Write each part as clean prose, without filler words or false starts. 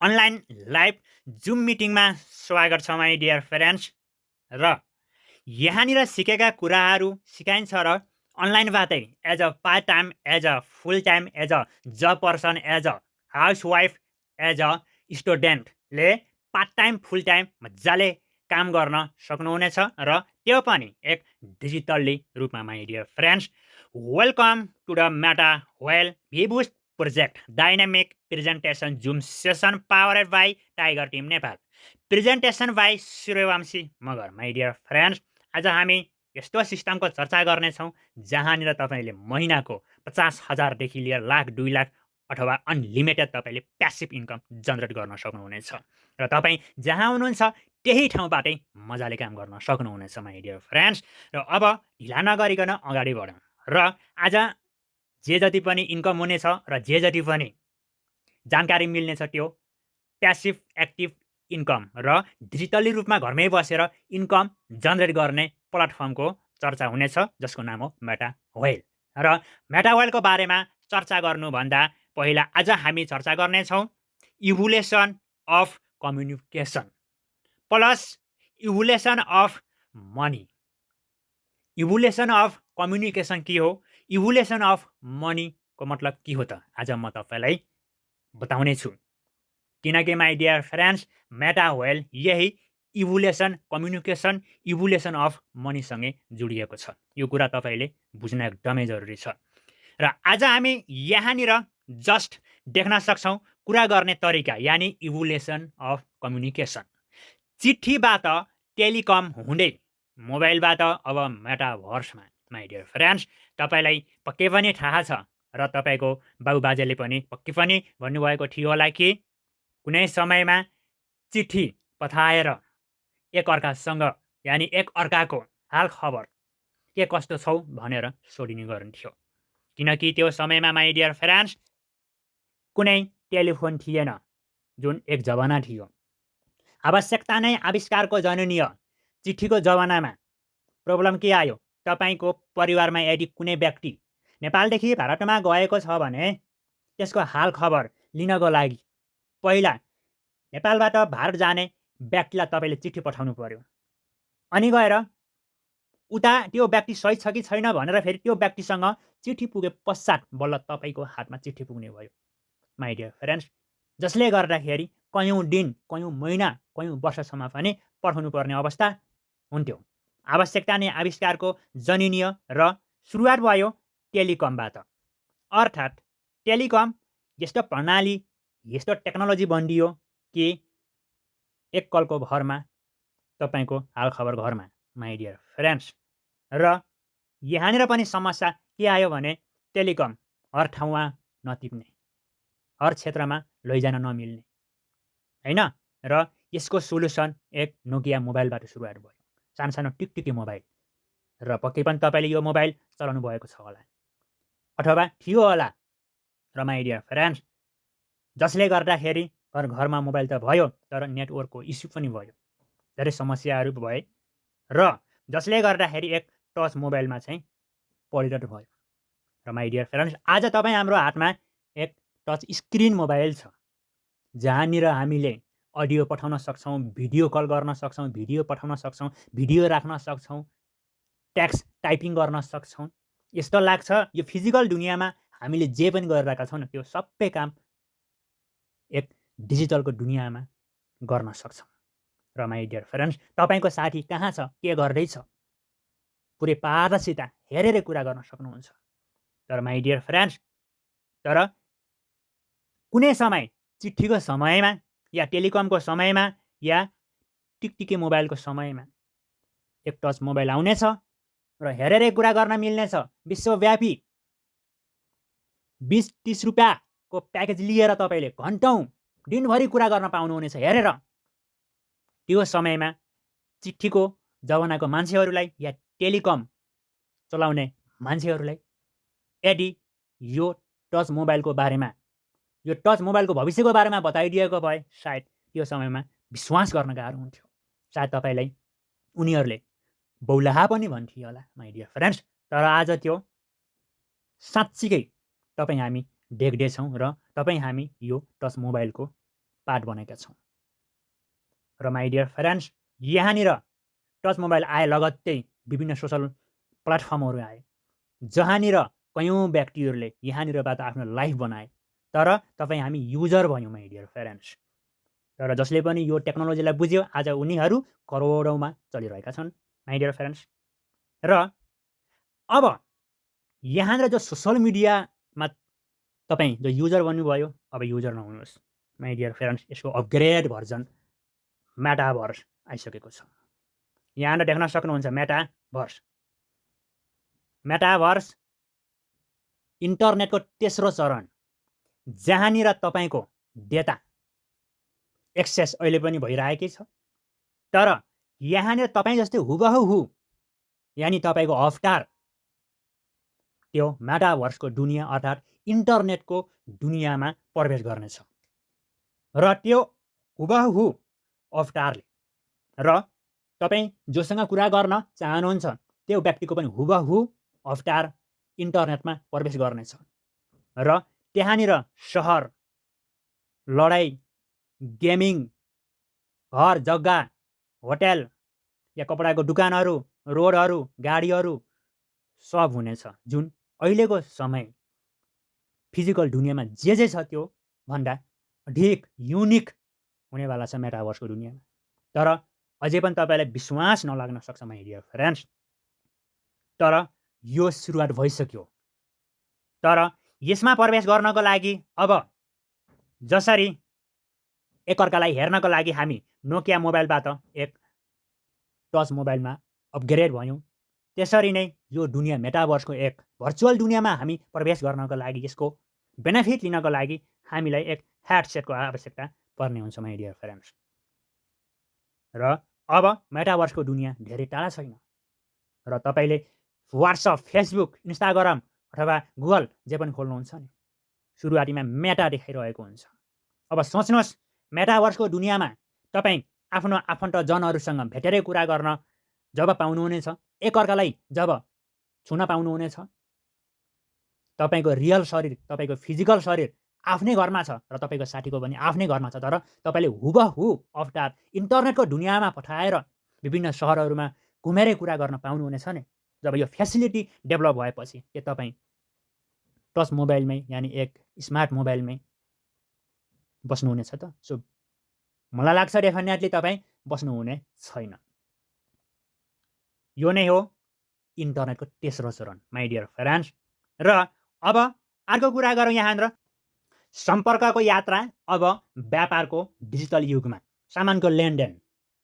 Online live zoom मिटिङमा स्वागत छ माई डियर फ्रेन्ड्स। र यहाँनिर सिकेका कुराहरू सिकाइन्छ र अनलाइनबाटै as a part time, as a full time, as a job person, as a housewife, as a स्टुडेन्टले पार्ट टाइम फुल टाइम मजाले काम गर्न सक्नुहुनेछ र त्यो पनि एक डिजिटल्ली रूपमा my dear friends. Welcome to the Meta Well VBoost project dynamic presentation zoom session powered by tiger team Nepal. Presentation by Suryavanshi Magar. My dear friends, आज हामी यस्तो सिस्टमको चर्चा गर्नेछौँ जहाँनिर तपाईँले महिनाको 50,000 लिएर लाख 2 लाख अथवा अनलिमिटेड तपाईँले प्यासिभ इन्कम जनरेट गर्न सक्नुहुनेछ र तपाईँ जहाँ हुनुहुन्छ त्यही ठाउँबाटै मजाले काम गर्न सक्नुहुनेछ माई डियर फ्रेन्ड्स। र अब ढिला नगरिकन अगाडि बढौँ र आज जे जति पनि इन्कम हुनेछ र जे जति पनि जानकारी मिल्नेछ त्यो प्यासिभ एक्टिभ इन्कम र डिजिटली रूपमा घरमै बसेर इन्कम जनरेट गर्ने प्लेटफर्मको चर्चा हुनेछ जसको नाम हो मेटा वेल। र मेटा वेलको बारेमा चर्चा गर्नुभन्दा पहिला आज हामी चर्चा गर्नेछौँ evolution of communication plus evolution of money. Evolution of communication के हो, इभोल्युसन अफ मनीको मतलब के हो त आज म तपाईँलाई बताउने छु। किनकि my dear friends, Meta well यही इभोल्युसन कम्युनिकेसन इभोल्युसन अफ मनीसँगै जोडिएको छ। यो कुरा तपाईँले बुझ्न एकदमै जरुरी छ। र आज हामी यहाँनिर जस्ट देख्न सक्छौँ कुरा गर्ने तरिका, यानि इभोल्युसन अफ कम्युनिकेसन। चिठीबाट टेलिकम हुँदै मोबाइलबाट अब मेटाभर्समा। माई डियर फ्रेन्ड्स, तपाईँलाई पक्कै पनि थाहा छ र तपाईँको बाबुबाजेले पनि पक्कै पनि भन्नुभएको थियो होला कि कुनै समयमा चिठी पठाएर एकअर्कासँग यानि एकअर्काको हाल खबर के कस्तो छौ भनेर सोधिने गरिन्थ्यो। किनकि त्यो समयमा माई डियर फ्रेन्ड्स कुनै टेलिफोन थिएन, जुन एक जमाना थियो। आवश्यकता नै आविष्कारको जननी हो। चिठीको जमानामा प्रब्लम के आयो, तपाईँको परिवारमा यदि कुनै व्यक्ति नेपालदेखि भारतमा गएको छ भने त्यसको हाल खबर लिनको लागि पहिला नेपालबाट भारत जाने व्यक्तिलाई तपाईँले चिठी पठाउनु पर्यो। अनि गएर उता त्यो व्यक्ति सही छ कि छैन भनेर फेरि त्यो व्यक्तिसँग चिठी पुगे पश्चात बल्ल तपाईँको हातमा चिठी पुग्ने भयो माई डियर फ्रेन्ड्स। जसले गर्दाखेरि कयौँ दिन, कयौँ महिना, कयौँ वर्षसम्म पनि पठाउनु पर्ने अवस्था हुन्थ्यो। आवश्यकता नै आविष्कारको जननी हो र सुरुवात भयो टेलिकमबाट। अर्थात् टेलिकम यस्तो प्रणाली, यस्तो टेक्नोलोजी बनियो कि एक कलको भरमा तपाईँको हालखबर घरमा माई डियर फ्रेन्ड्स। र यहाँनिर पनि समस्या के आयो भने टेलिकम हर ठाउँमा नटिप्ने, हर क्षेत्रमा लैजान नमिल्ने होइन। र यसको सोल्युसन एक नोकिया मोबाइलबाट सुरुवात भयो, सानो टिकटिकी मोबाइल। र पक्कै पनि तपाईँले यो मोबाइल चलाउनु भएको छ होला अथवा थियो होला। र माई डियर फ्रेन्ड्स, जसले गर्दाखेरि घरमा मोबाइल त भयो तर नेटवर्कको इस्यु पनि भयो, धेरै समस्याहरू भए र जसले गर्दाखेरि एक टच मोबाइलमा चाहिँ परिणत भयो। र माई डियर फ्रेन्ड्स, आज तपाईँ हाम्रो हातमा एक टच स्क्रिन मोबाइल छ जहाँनिर हामीले अडियो पठाउन सक्छौँ, भिडियो कल गर्न सक्छौँ, भिडियो पठाउन सक्छौँ, भिडियो राख्न सक्छौँ, टेक्स्ट टाइपिङ गर्न सक्छौँ। यस्तो लाग्छ यो फिजिकल दुनियाँमा हामीले जे पनि गरिरहेका छौँ त्यो सबै काम एक डिजिटलको दुनियाँमा गर्न सक्छौँ। र माई डियर फ्रेन्ड्स, तपाईँको साथी कहाँ छ, के गर्दैछ, पुरै पारदर्शित हेरेर कुरा गर्न सक्नुहुन्छ। तर माई डियर फ्रेन्ड्स, तर कुनै समय चिठीको समयमा या टेलिकमको समयमा या टिकटिकी मोबाइलको समयमा एक टच मोबाइल आउनेछ र हेरेरै कुरा गर्न मिल्नेछ। विश्वव्यापी 20-30 रुपियाँको प्याकेज लिएर तपाईँले घन्टौँ दिनभरि कुरा गर्न पाउनुहुनेछ हेरेर। त्यो समयमा चिठीको जमानाको मान्छेहरूलाई या टेलिकम चलाउने मान्छेहरूलाई यदि यो टच मोबाइलको बारेमा, यो टच मोबाइलको भविष्यको बारेमा बताइदिएको भए सायद त्यो समयमा विश्वास गर्न गाह्रो हुन्थ्यो। सायद तपाईँलाई उनीहरूले बौलाहा पनि भन्थ्यो होला माई डियर फ्रेन्ड्स। तर आज त्यो साँच्चीकै तपाईँ हामी देख्दैछौँ र तपाईँ हामी यो टच मोबाइलको पार्ट बनेका छौँ। र माई डियर फ्रेन्ड्स, यहाँनिर टच मोबाइल आए लगत्तै विभिन्न सोसल प्लेटफर्महरू आए, जहाँनिर कयौँ व्यक्तिहरूले यहाँनिरबाट आफ्नो लाइफ बनाए। तर तपाईँ हामी युजर भयौँ माई डियर फ्रेन्ड्स। तर जसले पनि यो टेक्नोलोजीलाई बुझ्यो आज उनीहरू करोडौँमा चलिरहेका छन् माई डियर फ्रेन्ड्स। र अब यहाँनिर जो सोसल मिडियामा तपाईँ जो युजर बन्नुभयो, अब युजर नहुनुहोस् माई डियर फ्रेन्ड्स। यसको अपग्रेड भर्जन मेटाभर्स आइसकेको छ। यहाँनिर देख्न सक्नुहुन्छ मेटाभर्स। मेटाभर्स इन्टरनेटको तेस्रो चरण, जहाँनिर तपाईँको डेटा एक्सेस अहिले पनि भइरहेकै छ। तर यहाँनिर तपाईँ जस्तै हुबहु यानि तपाईँको अवतार त्यो मेटाभर्सको दुनियाँ अर्थात् इन्टरनेटको दुनियाँमा प्रवेश गर्नेछ। र त्यो हुबहु अवतारले र तपाईँ जोसँग कुरा गर्न चाहनुहुन्छ त्यो व्यक्तिको पनि हुबहु अवतार इन्टरनेटमा प्रवेश गर्नेछ। र त्यहाँनिर सहर, लडाइँ, गेमिङ, घर जग्गा, होटेल या कपडाको दुकानहरू, रोडहरू, गाडीहरू सब हुनेछ, जुन अहिलेको समय फिजिकल दुनियाँमा जे छ त्यो भन्दा अधिक युनिक हुनेवाला छ मेटाभर्सको दुनियाँमा। तर अझै पनि तपाईँलाई विश्वास नलाग्न सक्छ माई डियर फ्रेन्ड्स। तर यो सुरुवात भइसक्यो। तर यसमा प्रवेश गर्नको लागि अब जसरी एकअर्कालाई हेर्नको लागि हामी नोकिया मोबाइलबाट एक टच मोबाइलमा अपग्रेड भयौँ, त्यसरी नै यो दुनियाँ मेटाभर्सको एक भर्चुअल दुनियाँमा हामी प्रवेश गर्नको लागि यसको बेनिफिट लिनको लागि हामीलाई एक हेडसेटको आवश्यकता पर्ने हुन्छ माई डियर फ्रेन्ड्स। र अब मेटाभर्सको दुनियाँ धेरै टाढा छैन। र तपाईँले वाट्सएप, फेसबुक, इन्स्टाग्राम अथवा गुगल जे पनि खोल्नुहुन्छ नि, सुरुवातीमा मेटा देखाइरहेको हुन्छ। अब सोच्नुहोस् मेटाभर्सको दुनियाँमा तपाईँ आफ्नो आफन्तजनहरूसँग भेटेरै कुरा गर्न जब पाउनुहुनेछ, एकअर्कालाई जब छुन पाउनुहुनेछ, तपाईँको रियल शरीर, तपाईँको फिजिकल शरीर आफ्नै घरमा छ र तपाईँको साथीको पनि आफ्नै घरमा छ, तर तपाईँले हुबहु अवतार इन्टरनेटको दुनियाँमा पठाएर विभिन्न सहरहरूमा घुमेरै कुरा गर्न पाउनुहुनेछ नि। जब यो फेसिलिटी डेभलप भएपछि के तपाईँ टच मोबाइलमै यानि एक स्मार्ट मोबाइलमै बस्नुहुनेछ त? सो मलाई लाग्छ डेफिनेटली तपाईँ बस्नुहुने छैन। यो नै हो इन्टरनेटको तेस्रो चरण माई डियर फ्रेन्ड्स। र अब अर्को कुरा गरौँ यहाँनिर सम्पर्कको यात्रा। अब व्यापारको डिजिटल युगमा सामानको लेनदेन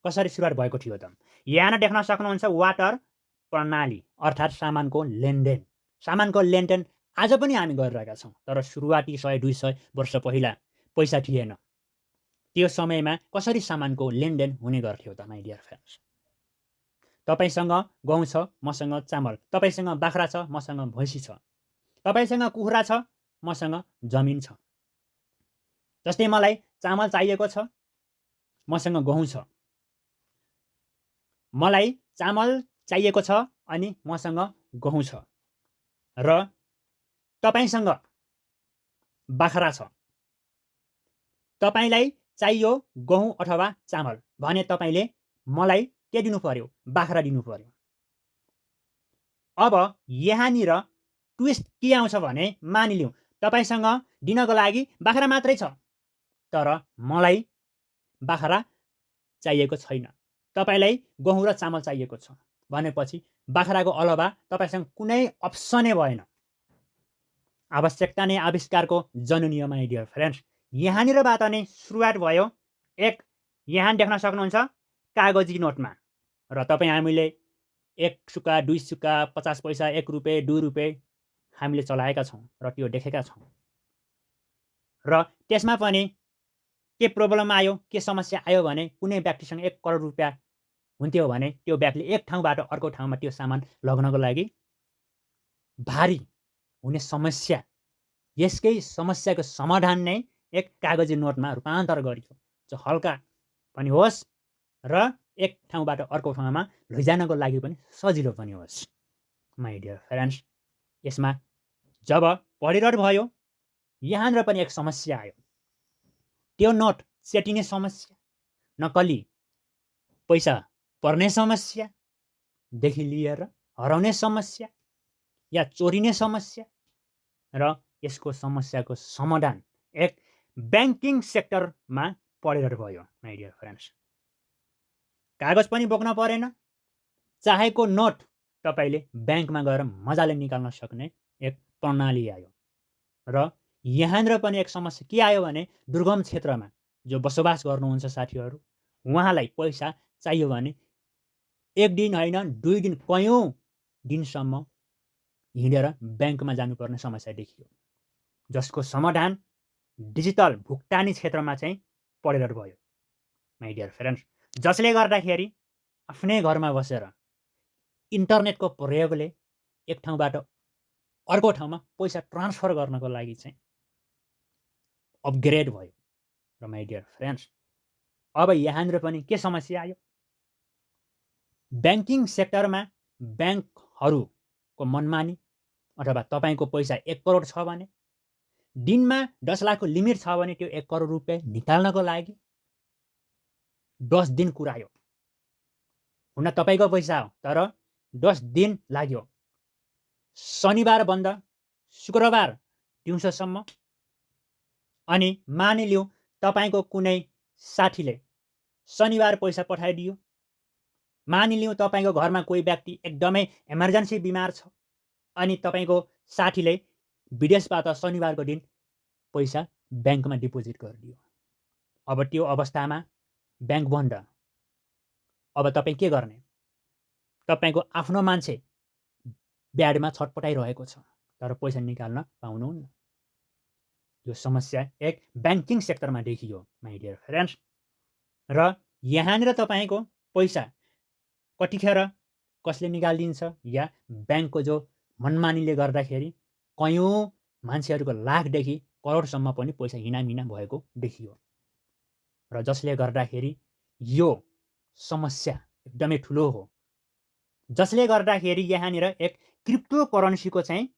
कसरी सुरुवात भएको थियो त? यहाँ देख्न सक्नुहुन्छ वाटर प्रणाली अर्थात् सामानको लेनदेन। सामानको लेनदेन आज पनि हामी गरिरहेका छौँ, तर सुरुवाती 100-200 वर्ष पहिला पैसा थिएन। त्यो समयमा कसरी सामानको लेनदेन हुने गर्थ्यो त माई डियर फ्रेन्ड्स? तपाईँसँग गहुँ छ, मसँग चामल। तपाईँसँग बाख्रा छ, मसँग भैँसी छ। तपाईँसँग कुखुरा छ, मसँग जमिन छ। जस्तै मलाई चामल चाहिएको छ, मसँग गहुँ छ। मलाई चामल चाहिएको छ अनि मसँग गहुँ छ। र तपाईँसँग बाख्रा छ, तपाईँलाई चाहियो गहुँ अथवा चामल भने तपाईँले मलाई के दिनु पर्यो? बाख्रा दिनु पर्यो। अब यहाँनिर ट्विस्ट के आउँछ भने मानिलिउँ तपाईँसँग दिनको लागि बाख्रा मात्रै छ, तर मलाई बाख्रा चाहिएको छैन, तपाईँलाई गहुँ र चामल चाहिएको छ भनेपछि बाख्राको अलावा तपाईँसँग कुनै अप्सनै भएन। आवश्यकता नै आविष्कारको जननी माई डियर फ्रेन्ड्स। यहाँनिरबाट नै सुरुवात भयो। एक यहाँ देख्न सक्नुहुन्छ कागजी नोटमा, र तपाईँ हामीले 1 सुक्का 2 सुक्का 50 पैसा 1 रुपियाँ 2 रुपियाँ हामीले चलाएका छौँ र त्यो देखेका छौँ। र त्यसमा पनि के प्रब्लम आयो, के समस्या आयो भने कुनै व्यक्तिसँग 1 करोड रुपियाँ हुन्थ्यो भने त्यो व्यक्तिले एक ठाउँबाट अर्को ठाउँमा त्यो सामान लग्नको लागि भारी हुने समस्या, यसकै समस्याको समाधान नै एक कागजी नोटमा रूपान्तर गरियो, जो हल्का पनि होस् र एक ठाउँबाट अर्को ठाउँमा लैजानको लागि पनि सजिलो पनि होस् माई डियर फ्रेन्ड्स। यसमा जब परिणत भयो यहाँनिर पनि एक समस्या आयो। त्यो नोट च्याटिने समस्या, नक्कली पैसा पर्ने समस्यादेखि लिएर हराउने समस्या या चोरिने समस्या र यसको समस्याको समाधान एक ब्याङ्किङ सेक्टरमा परेर भयो माइ डियर फ्रेन्ड्स। कागज पनि बोक्न परेन, चाहेको नोट तपाईँले ब्याङ्कमा गएर मजाले निकाल्न सक्ने एक प्रणाली आयो। र यहाँनिर पनि एक समस्या के आयो भने दुर्गम क्षेत्रमा जो बसोबास गर्नुहुन्छ साथीहरू, उहाँलाई पैसा चाहियो भने 1 दिन होइन 2 दिन कयौँ दिनसम्म हिँडेर ब्याङ्कमा जानुपर्ने समस्या देखियो, जसको समाधान डिजिटल भुक्तानी क्षेत्रमा चाहिँ परेर भयो माइ डियर फ्रेन्ड्स। जसले गर्दाखेरि आफ्नै घरमा बसेर इन्टरनेटको प्रयोगले एक ठाउँबाट अर्को ठाउँमा पैसा ट्रान्सफर गर्नको लागि चाहिँ अपग्रेड भयो र माइ डियर फ्रेन्ड्स अब यहाँनिर पनि के समस्या आयो, ब्याङ्किङ सेक्टरमा ब्याङ्कहरूको मनमानी अथवा तपाईँको पैसा 1 करोड छ भने दिनमा 10 लाखको लिमिट छ भने त्यो 1 करोड रुपियाँ निकाल्नको लागि 10 दिन कुरायो। हुन तपाईँको पैसा हो तर 10 दिन लाग्यो। शनिबार बन्द, शुक्रबार दिउँसोसम्म। अनि मानिलिउँ तपाईँको कुनै साथीले शनिबार पैसा पठाइदियो, मानिलिउँ तपाईँको घरमा कोही व्यक्ति एकदमै इमर्जेन्सी बिमार छ अनि तपाईँको साथीले विदेशबाट शनिबारको दिन पैसा ब्याङ्कमा डिपोजिट गरिदियो। अब त्यो अवस्थामा ब्याङ्क बन्द। अब तपाईँ के गर्ने? तपाईँको आफ्नो मान्छे ब्याडमा छटपटाइरहेको छ तर पैसा निकाल्न पाउनुहुन्न। यो समस्या एक ब्याङ्किङ सेक्टरमा देखियो माइ डियर फ्रेन्ड्स। र यहाँनिर तपाईँको पैसा कतिखेर कसले निकालिदिन्छ या ब्याङ्कको जो मनमानीले गर्दाखेरि कयौँ मान्छेहरूको लाखदेखि करोडसम्म पनि पैसा हिनामिना भएको देखियो। र जसले गर्दाखेरि यो समस्या एकदमै ठुलो हो, जसले गर्दाखेरि यहाँनिर एक क्रिप्टो करेन्सीको चाहिँ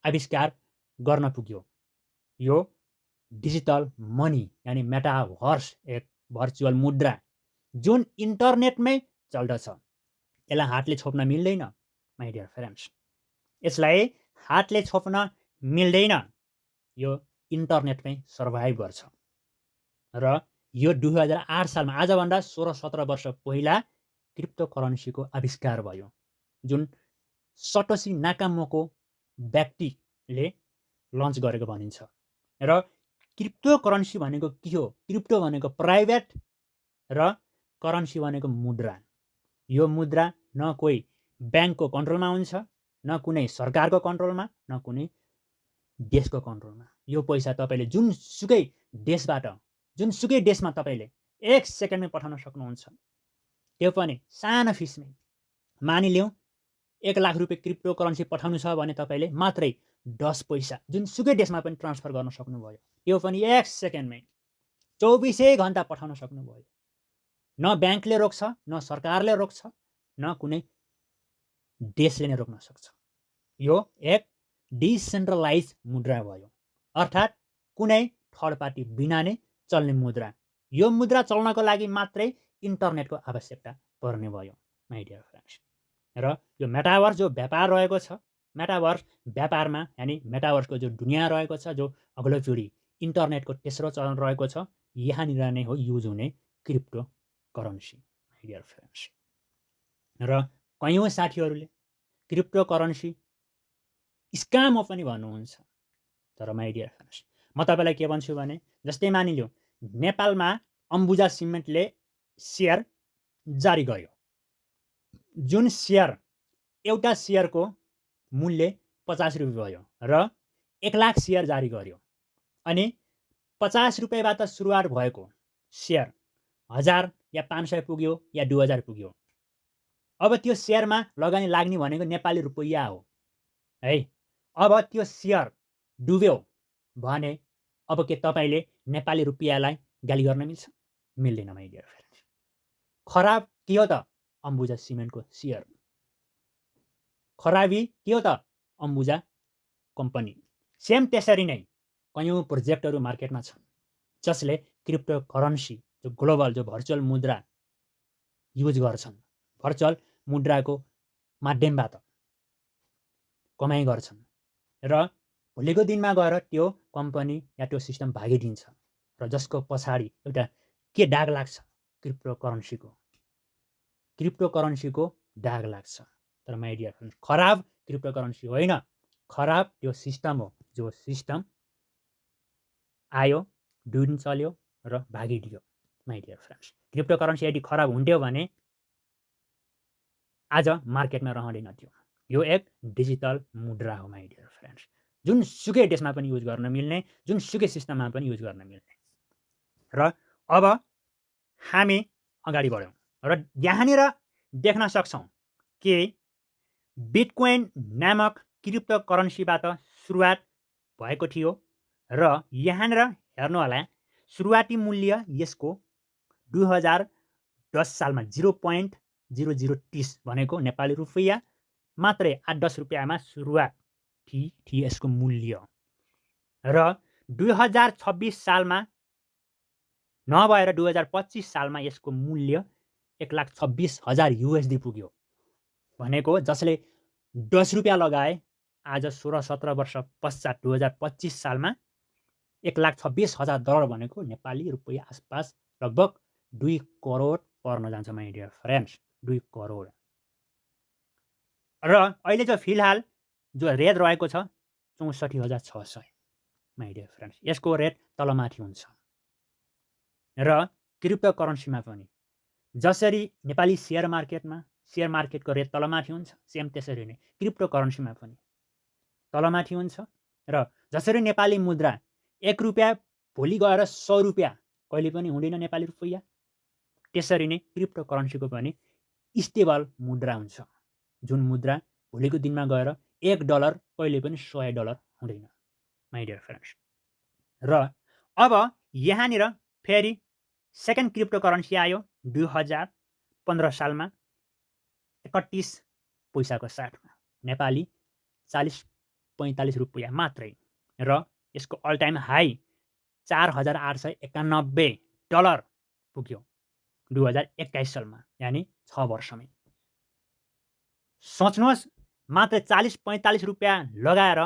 आविष्कार गर्न पुग्यो। यो डिजिटल मनी यानि मेटाभर्स एक भर्चुअल मुद्रा जुन इन्टरनेटमै चल्दछ। यसलाई हातले छोप्न मिल्दैन माइ डियर फ्रेन्ड्स, यसलाई हातले छोप्न मिल्दैन, यो इन्टरनेटमै सर्भाइभ गर्छ। र यो 2008 सालमा आजभन्दा 16-17 वर्ष पहिला क्रिप्टो करेन्सीको आविष्कार भयो जुन सटोसी नाकामोको व्यक्तिले लन्च गरेको भनिन्छ। र क्रिप्टो करेन्सी भनेको के हो? क्रिप्टो भनेको प्राइभेट र करेन्सी भनेको मुद्रा। यो मुद्रा न कोही ब्याङ्कको कन्ट्रोलमा हुन्छ, न कुनै सरकारको कन्ट्रोलमा, न कुनै देशको कन्ट्रोलमा। यो पैसा तपाईँले जुनसुकै देशबाट जुनसुकै देशमा तपाईँले 1 सेकेन्डमै पठाउन सक्नुहुन्छ, त्यो पनि सानो फिसमै। मानिलिउँ 1 लाख रुपियाँ क्रिप्टो करेन्सी पठाउनु छ भने तपाईँले मात्रै 10 पैसा जुनसुकै देशमा पनि ट्रान्सफर गर्न सक्नुभयो, त्यो पनि 1 सेकेन्डमै। 24 घन्टा पठाउन सक्नुभयो। न ब्याङ्कले रोक्छ, न सरकारले रोक्छ, न कुनै देशले नै रोक्न सक्छ। यो एक डिसेन्ट्रलाइज मुद्रा भयो, अर्थात् कुनै थर्ड पार्टी बिना नै चल्ने मुद्रा। यो मुद्रा चल्नको लागि मात्रै इन्टरनेटको आवश्यकता पर्ने भयो माइ डियर फ्रेन्ड्स। र यो मेटाभर्स जो व्यापार रहेको छ, मेटाभर्स व्यापारमा यानि मेटाभर्सको जो दुनियाँ रहेको छ, जो अग्लो पिँढी इन्टरनेटको तेस्रो चरण रहेको छ, यहाँनिर नै हो युज हुने crypto currency my dear friends. र कयौँ साथीहरूले क्रिप्टो करेन्सी स्क्याम हो पनि भन्नुहुन्छ। तर माइ डियर फ्रेन्ड्स, म तपाईँलाई के भन्छु भने जस्तै मानिलिउँ नेपालमा अम्बुजा सिमेन्टले सेयर जारी गर्यो, जुन सेयर एउटा सेयरको मूल्य 50 रुपियाँ भयो र 1 लाख सेयर जारी गर्यो। अनि 50 रुपियाँबाट सुरुवात भएको सेयर 1000 या 500 पुग्यो या 2000 पुग्यो। अब त्यो सेयरमा लगानी लाग्ने भनेको नेपाली रुपैयाँ हो है। अब त्यो सेयर डुब्यो भने अब के तपाईँले नेपाली रुपैयाँलाई गाली गर्न मिल्छ? मिल्दैन माइ डियर फ्रेन्ड्स। खराब के हो त? अम्बुजा सिमेन्टको सेयर। खराबी के हो त? अम्बुजा कम्पनी। सेम त्यसरी नै कयौँ प्रोजेक्टहरू मार्केटमा छन्, जसले क्रिप्टो करेन्सी जो ग्लोबल जो भर्चुअल मुद्रा युज गर्छन्, भर्चुअल मुद्राको माध्यमबाट कमाइ गर्छन् र भोलिको दिनमा गएर त्यो कम्पनी या त्यो सिस्टम भागिदिन्छ र जसको पछाडि एउटा के दाग लाग्छ, क्रिप्टो करेन्सीको दाग लाग्छ। तर माइ डियर फ्रेन्ड्स, खराब क्रिप्टो करेन्सी होइन, खराब त्यो सिस्टम हो, जो सिस्टम आयो, 2 दिन चल्यो र भागिदियो। My dear friends, crypto currency यदि खराब हुन्थ्यो भने आज मार्केटमा रहँदैन थियो। यो एक डिजिटल मुद्रा हो माइ डियर फ्रेन्ड्स, जुनसुकै देशमा पनि युज गर्न मिल्ने, जुनसुकै सिस्टममा पनि युज गर्न मिल्ने। र अब हामी अगाडि बढौँ र यहाँनिर देख्न सक्छौँ कि बिटकोइन नामक क्रिप्टो करेन्सीबाट सुरुवात भएको थियो र यहाँनिर हेर्नु होला, सुरुवाती मूल्य यसको 2010 सालमा 0.0030 भनेको नेपाली रुपैयाँ मात्रै 8-10 रुपियाँमा सुरुवात थिए यसको मूल्य र 2026 सालमा नभएर 2025 सालमा यसको मूल्य 1,26,000 USD पुग्यो। भनेको जसले 10 रुपियाँ लगाए आज 16-17 वर्ष पश्चात 2025 सालमा 1,26,000 भनेको नेपाली रुपैयाँ आसपास लगभग 2 करोड पर्न जान्छ माइ डियर फ्रेन्ड्स, 2 करोड। र अहिले जो फिलहाल जो रेट रहेको छ 64,600 माइ डियर फ्रेन्ड्स, यसको रेट तलमाथि हुन्छ। र क्रिप्टो करेन्सीमा पनि जसरी नेपाली सेयर मार्केटको रेट तलमाथि हुन्छ, सेम त्यसरी नै क्रिप्टो करेन्सीमा पनि तलमाथि हुन्छ। र जसरी नेपाली मुद्रा 1 रुपियाँ भोलि गएर 100 रुपियाँ कहिले पनि हुँदैन नेपाली रुपैयाँ, त्यसरी नै क्रिप्टो करेन्सीको पनि स्टेबल मुद्रा हुन्छ, जुन मुद्रा भोलिको दिनमा गएर $1 कहिले पनि $100 हुँदैन माइ डियर फ्रेन्ड्स। र अब यहाँनिर फेरि सेकेन्ड क्रिप्टो करेन्सी आयो 2015 सालमा 31 पैसाको साथमा, नेपाली 40-45 रुपियाँ मात्रै र यसको अल टाइम हाई $4,891 पुग्यो 2021 सालमा, यानि 6 वर्षमै। सोच्नुहोस्, मात्र 40-45 रुपियाँ लगाएर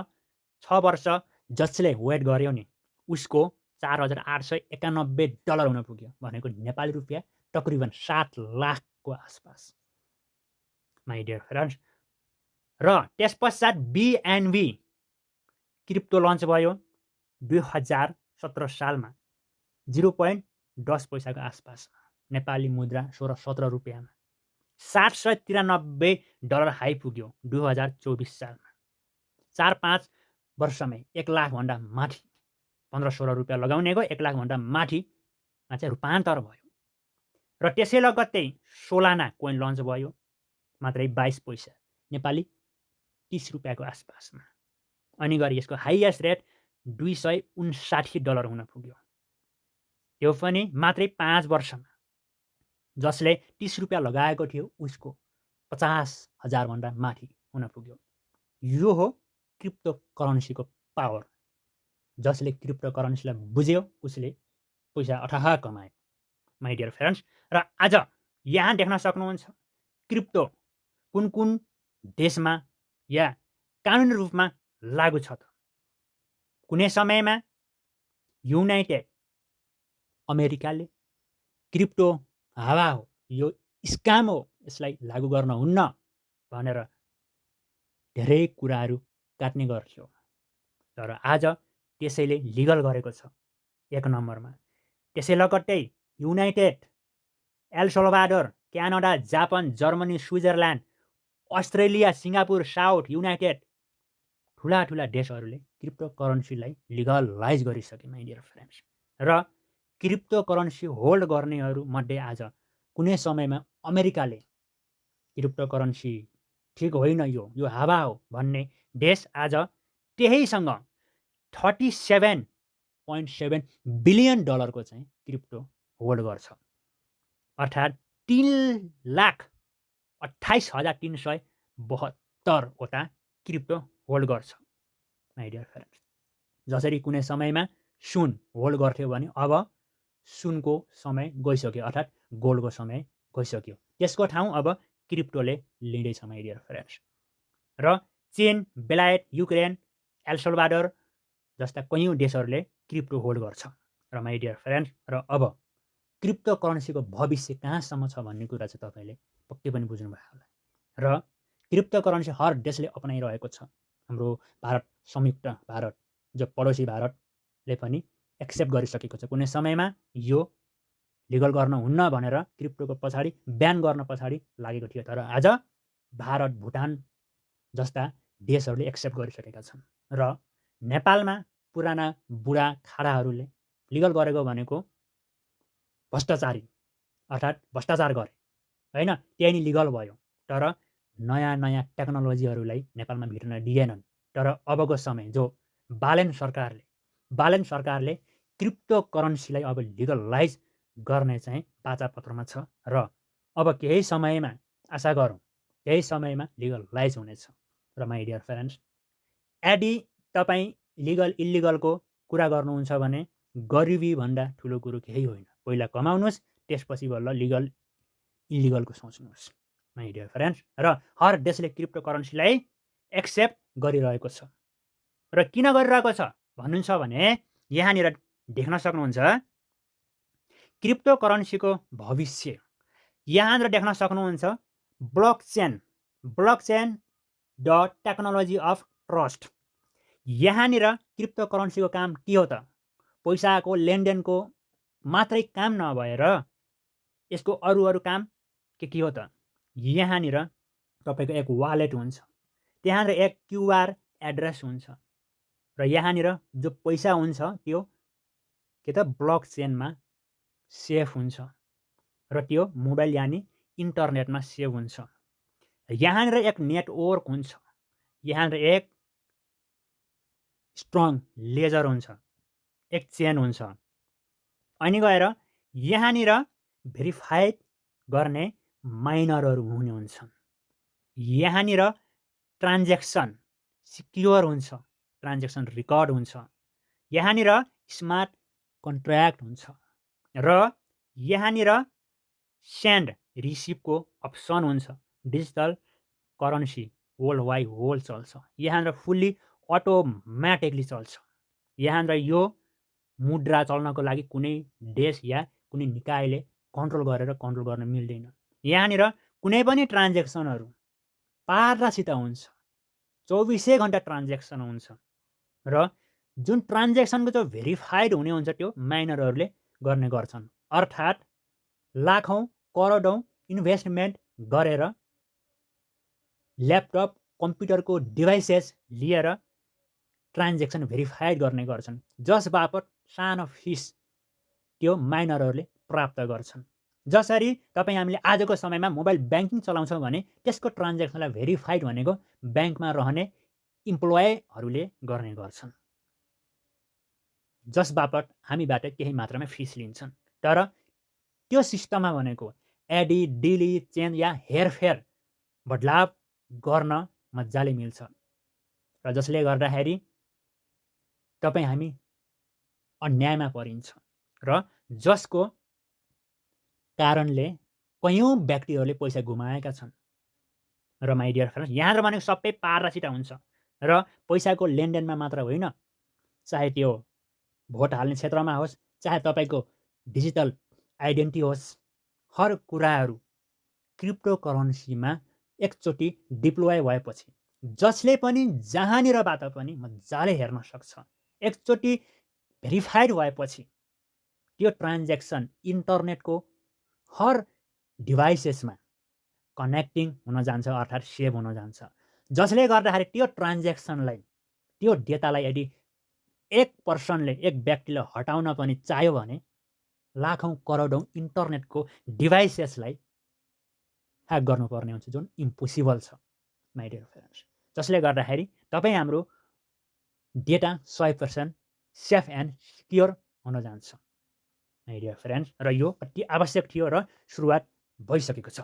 6 वर्ष जसले वेट गर्यो नि उसको $4,891 हुन पुग्यो, भनेको नेपाली रुपियाँ तकरिबन 7 लाखको आसपास माइ डियर फ्रेन्ड्स। र त्यस पश्चात BNB क्रिप्टो लन्च भयो 2017 सालमा 0.10 पैसाको आसपास, नेपाली मुद्रा 16-17 रुपियाँमा $793 हाई पुग्यो 2024 सालमा। 4-5 वर्षमै 1 लाखभन्दा माथि, 15-16 रुपियाँ लगाउनेको 1 लाखभन्दा माथिमा चाहिँ रूपान्तर भयो। र त्यसै लगत्तै सोलाना कोइन लन्च भयो, मात्रै 22 पैसा, नेपाली 30 रुपियाँको आसपासमा। अनि गरी यसको हाइएस्ट रेट $259 हुन पुग्यो, त्यो पनि मात्रै 5 वर्षमा। जसले 30 रुपियाँ लगाएको थियो उसको 50,000 भन्दा माथि हुन पुग्यो। यो हो क्रिप्टो करेन्सीको पावर। जसले क्रिप्टो करेन्सीलाई बुझ्यो उसले पैसा अथाह कमायो माइ डियर फ्रेन्ड्स। र आज यहाँ देख्न सक्नुहुन्छ क्रिप्टो कुन कुन देशमा या कानुनी रूपमा लागू छ त। कुनै समयमा युनाइटेड अमेरिकाले क्रिप्टो हावा हो, यो स्क्याम हो, यसलाई लागू गर्न हुन्न भनेर धेरै कुराहरू काट्ने गर्थ्यो। तर आज त्यसैले लिगल गरेको छ 1 नम्बरमा। त्यसै लगत्तै united, El Salvador, Canada, Japan, Germany, Switzerland, Australia, Singapore, south united ठुला देशहरूले क्रिप्टो करेन्सीलाई लिगलाइज गरिसके माइ डियर फ्रेन्ड्स। र क्रिप्टो करेन्सी होल्ड गर्नेहरू मध्ये आज कुनै समयमा अमेरिकाले क्रिप्टो करेन्सी ठिक होइन, यो हावा हो भन्ने देश आज त्यहीसँग $37.7 बिलियन को चाहिँ क्रिप्टो होल्ड गर्छ, अर्थात् 3,28,372 वटा क्रिप्टो होल्ड गर्छ माइ डियर फ्रेन्ड्स। जसरी कुनै समयमा सुन होल्ड गर्थ्यो भने अब सुनको समय गइसक्यो, अर्थात् गोल्डको समय गइसक्यो। त्यसको ठाउँ अब क्रिप्टोले लिँदैछ माइ डियर फ्रेन्ड्स। र चीन, बेलायत, युक्रेन, एल सल्भाडोर जस्ता कैयौँ देशहरूले क्रिप्टो होल्ड गर्छ र माइ डियर फ्रेन्ड्स। र अब क्रिप्टो करेन्सीको भविष्य कहाँसम्म छ भन्ने कुरा चाहिँ तपाईँले पक्कै पनि बुझ्नुभयो होला। र क्रिप्टो करेन्सी हर देशले अपनाइरहेको छ। हाम्रो भारत, संयुक्त भारत, जो पडोसी भारतले पनि एक्सेप्ट गरिसकेको छ। कुनै समयमा यो लिगल गर्न हुन्न भनेर क्रिप्टोको पछाडि ब्यान गर्न पछाडि लागेको थियो, तर आज भारत, भुटान जस्ता देशहरूले एक्सेप्ट गरिसकेका छन्। र नेपालमा पुराना बुढा खाडाहरूले लिगल गरेको भनेको भ्रष्टाचारी, अर्थात् भ्रष्टाचार गरे होइन, त्यही नै लिगल भयो। तर नयाँ नयाँ टेक्नोलोजीहरूलाई नेपालमा भिट्न दिएनन्। तर अबको समय जो बालेन सरकारले क्रिप्टो करेन्सीलाई अब लिगलाइज गर्ने चाहिँ बाचापत्रमा छ र अब केही समयमा आशा गरौँ केही समयमा लिगलाइज हुनेछ। र माइ डियर फ्रेन्ड्स, यदि तपाईँ लिगल इल्लिगलको कुरा गर्नुहुन्छ भने गरिबी भन्दा ठुलो कुरो केही होइन। पहिला कमाउनुहोस्, त्यसपछि बल्ल लिगल इल्लिगलको सोच्नुहोस् माइ डियर फ्रेन्ड्स। र हर देशले क्रिप्टो करेन्सीलाई एक्सेप्ट गरिरहेको छ। र किन गरिरहेको छ भन्नुहुन्छ भने यहाँनिर देख्न सक्नुहुन्छ क्रिप्टो करेन्सीको भविष्य। यहाँनिर देख्न सक्नुहुन्छ blockchain the technology of trust. यहाँनिर क्रिप्टो करेन्सीको काम के हो त? पैसाको लेनदेनको मात्रै काम नभएर यसको अरू काम के हो त? यहाँनिर तपाईँको एक वालेट हुन्छ, त्यहाँनिर एक क्युआर एड्रेस हुन्छ र यहाँनिर जो पैसा हुन्छ त्यो के त ब्लकचेनमा सेभ हुन्छ र त्यो मोबाइल यानि इन्टरनेटमा सेभ हुन्छ। यहाँनिर एक नेटवर्क हुन्छ, यहाँनिर एक स्ट्रङ लेजर हुन्छ, एक चेन हुन्छ। अनि गएर यहाँनिर भेरिफाइड गर्ने माइनरहरू हुने हुन्छन्। यहाँनिर ट्रान्जेक्सन सिक्योर हुन्छ, ट्रान्जेक्सन रिकर्ड हुन्छ। यहाँनिर स्मार्ट कन्ट्र्याक्ट हुन्छ र यहाँनिर सेन्ड रिसिभको अप्सन हुन्छ। Digital currency world wide whole चल्छ। यहाँनिर फुल्ली अटोमेटिकली चल्छ। यहाँनिर यो मुद्रा चल्नको लागि कुनै देश या कुनै निकायले कन्ट्रोल गर्न मिल्दैन। यहाँनिर कुनै पनि ट्रान्जेक्सनहरू पारदर्शिता हुन्छ, 24 घन्टा ट्रान्जेक्सन हुन्छ र जुन ट्रान्जेक्सनको जो भेरिफाइड हुने हुन्छ त्यो माइनरहरूले गर्ने गर्छन्। अर्थात् लाखौँ करोडौँ इन्भेस्टमेन्ट गरेर ल्यापटप, कम्प्युटरको डिभाइसेस लिएर ट्रान्जेक्सन भेरिफाइड गर्ने गर्छन्, जसबापत सानो फिस त्यो माइनरहरूले प्राप्त गर्छन्। जसरी तपाईँ हामीले आजको समयमा मोबाइल ब्याङ्किङ चलाउँछौँ भने त्यसको ट्रान्जेक्सनलाई भेरिफाइड भनेको ब्याङ्कमा रहने इम्प्लोयीहरूले गर्ने गर्छन्, जसबापत हामीबाट केही मात्रामा फिस लिन्छन्। तर त्यो सिस्टममा भनेको एडी, डिली, चेन्ज या हेरफेर बदलाव गर्न मजाले मिल्छ र जसले गर्दाखेरि तपाईँ हामी अन्यायमा परिन्छ र जसको कारणले कैयौँ व्यक्तिहरूले पैसा गुमाएका छन्। र माइ डियर फ्रेन्ड्स, यहाँनिर भनेको सबै पारदर्शिता हुन्छ र पैसाको लेनदेनमा मात्र होइन, चाहे त्यो भोट हाल्ने क्षेत्रमा होस्, चाहे तपाईँको डिजिटल आइडेन्टिटी होस्, हर कुराहरू क्रिप्टो करेन्सीमा एकचोटि डिप्लोय भएपछि जसले पनि जहाँनिरबाट पनि मजाले हेर्न सक्छ। एकचोटि भेरिफाइड भएपछि त्यो ट्रान्जेक्सन इन्टरनेटको हर डिभाइसेसमा कनेक्टिङ हुन जान्छ, अर्थात् सेभ हुन जान्छ, जसले गर्दाखेरि त्यो ट्रान्जेक्सनलाई, त्यो डेटालाई यदि एक पर्सनले, एक व्यक्तिले हटाउन पनि चाह्यो भने लाखौँ करोडौँ इन्टरनेटको डिभाइसेसलाई ह्याक गर्नुपर्ने हुन्छ, जुन इम्पोसिबल छ माइ डियर फ्रेन्ड्स। जसले गर्दाखेरि तपाईँ हाम्रो डेटा 100% सेफ एन्ड सिक्योर हुन जान्छ माइ डियर फ्रेन्ड्स। र यो अति आवश्यक थियो र सुरुवात भइसकेको छ।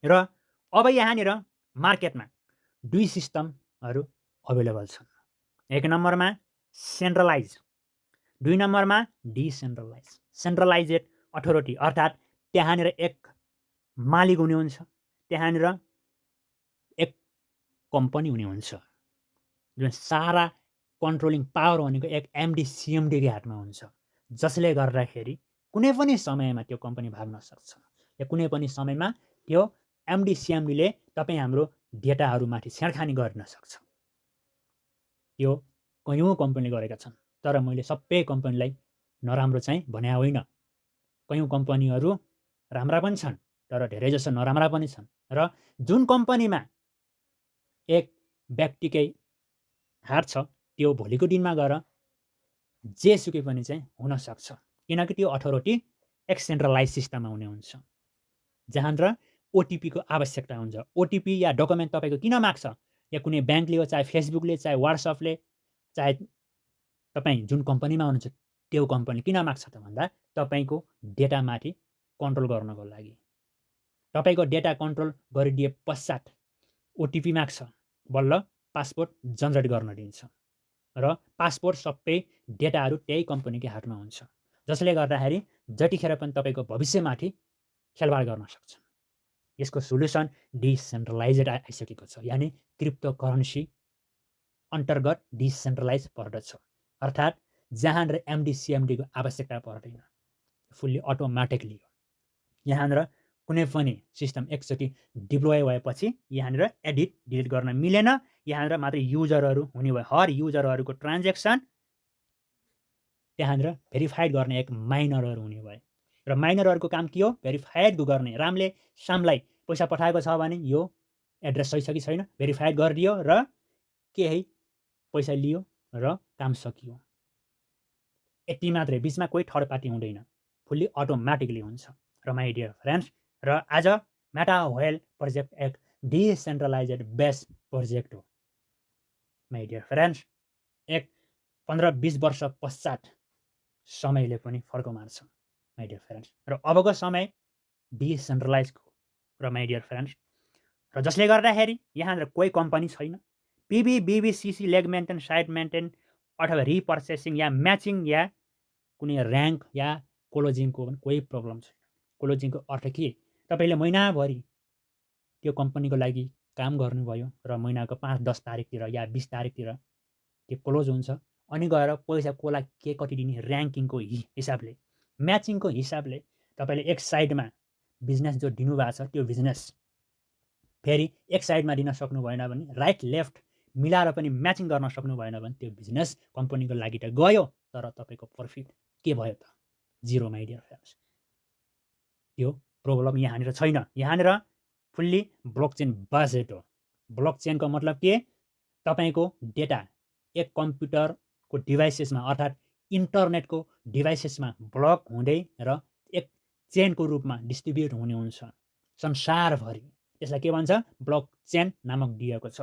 र अब यहाँनिर मार्केटमा दुई सिस्टमहरू अभाइलेबल छन्। एक नम्बरमा सेन्ट्रलाइज 2 नम्बरमा डिसेन्ट्रलाइज, सेन्ट्रलाइजेड अथोरिटी अर्थात् त्यहाँनिर एक मालिक हुने हुन्छ, त्यहाँनिर एक कम्पनी हुने हुन्छ, जुन सारा कन्ट्रोलिङ पावर भनेको एक एमडी सिएमडीको हातमा हुन्छ, जसले गर्दाखेरि कुनै पनि समयमा त्यो कम्पनी भाग्न सक्छ या कुनै पनि समयमा त्यो एमडी सिएमडीले तपाईँ हाम्रो डेटाहरूमाथि छेडखानी गर्न सक्छ। त्यो कयौँ कम्पनीले गरेका छन्, तर मैले सबै कम्पनीलाई नराम्रो चाहिँ भने होइन। कयौँ कम्पनीहरू राम्रा पनि छन्, तर धेरै जसो नराम्रा पनि छन्। र जुन कम्पनीमा एक व्यक्तिकै हात छ, त्यो भोलिको दिनमा गएर जेसुकै पनि चाहिँ हुनसक्छ, किनकि त्यो अथोरिटी एक सेन्ट्रलाइज सिस्टममा हुने हुन्छ, जहाँनिर ओटिपीको आवश्यकता हुन्छ। ओटिपी या डकुमेन्ट तपाईँको किन माग्छ, या कुनै ब्याङ्कले हो, चाहे फेसबुकले, चाहे वाट्सएपले, चाहे तपाईँ जुन कम्पनीमा हुनुहुन्छ त्यो कम्पनी किन माग्छ त भन्दा तपाईँको डेटामाथि कन्ट्रोल गर्नको लागि। तपाईँको डेटा कन्ट्रोल गरिदिए पश्चात ओटिपी माग्छ, बल्ल पासपोर्ट जनरेट गर्न दिन्छ र पासपोर्ट सबै डेटाहरू त्यही कम्पनीकै हातमा हुन्छ, जसले गर्दाखेरि जतिखेर पनि तपाईँको भविष्यमाथि खेलवाड गर्न सक्छ। यसको सोल्युसन डिसेन्ट्रलाइजेड आइसकेको छ, यानि क्रिप्टो करेन्सी अन्तर्गत डिसेन्ट्रलाइज पर्दछ, अर्थात् जहाँनिर एमडी-सिएमडीको आवश्यकता पर्दैन, फुल्ली अटोमेटिकली हो। यहाँनिर कुनै पनि सिस्टम एकचोटि डिप्लोय भएपछि यहाँनिर एडिट डिलिट गर्न मिलेन। यहाँनिर मात्र युजरहरू हुने भयो, हर युजरहरूको ट्रान्जेक्सन त्यहाँनिर भेरिफाइड गर्ने एक माइनरहरू हुने भयो। र माइनरहरूको काम के हो, भेरिफाइड गर्ने। रामले सामलाई पैसा पठाएको छ भने यो एड्रेस सही छ कि छैन भेरिफाइड गरिदियो र केही पैसा लियो र काम सकियो। यति मात्रै, बिचमा कोही थर्ड पार्टी हुँदैन, फुल्ली अटोमेटिकली हुन्छ। र माई डियर फ्रेन्ड्स, र आज मेटा व्हेल प्रोजेक्ट एक डिसेन्ट्रलाइजेड बेस्ड प्रोजेक्ट हो। माई डियर फ्रेन्ड्स, एक 15-20 वर्ष पश्चात समयले पनि फर्को मार्छ माई डियर फ्रेन्ड्स, र अबको समय डिसेन्ट्रलाइजको र माई डियर फ्रेन्ड्स, र जसले गर्दाखेरि यहाँनिर कोही कम्पनी छैन। PB, BBCC, leg maintain, side maintain अथवा रिपर्चेसिङ या म्याचिङ या कुनै ऱ्याङ्क या क्लोजिङको पनि कोही प्रब्लम छैन। क्लोजिङको अर्थ के, तपाईँले महिनाभरि त्यो कम्पनीको लागि काम गर्नुभयो र महिनाको 5-10 तारिकतिर या 20 तारिकतिर त्यो क्लोज हुन्छ, अनि गएर पैसा कसलाई के कति दिने ऱ्याङ्किङको हिसाबले, म्याचिङको हिसाबले तपाईँले एक साइडमा बिजनेस जो दिनुभएको छ त्यो बिजनेस फेरि एक साइडमा दिन सक्नु भएन भने, राइट लेफ्ट मिलाएर पनि म्याचिङ गर्न सक्नु भएन भने त्यो बिजनेस कम्पनीको लागि त गयो, तर तपाईँको प्रफिट के भयो त, जिरो माई डियर फ्रेन्ड्स। त्यो प्रब्लम यहाँनिर छैन। यहाँनिर फुल्ली ब्लकचेन बेस्ड हो। ब्लकचेनको मतलब के, तपाईँको डेटा एक कम्प्युटरको डिभाइसेसमा अर्थात् इन्टरनेटको डिभाइसेसमा ब्लक हुँदै र एक चेनको रूपमा डिस्ट्रिब्युट हुने हुन्छ संसारभरि। त्यसलाई के भन्छ, ब्लकचेन नामक दिएको छ,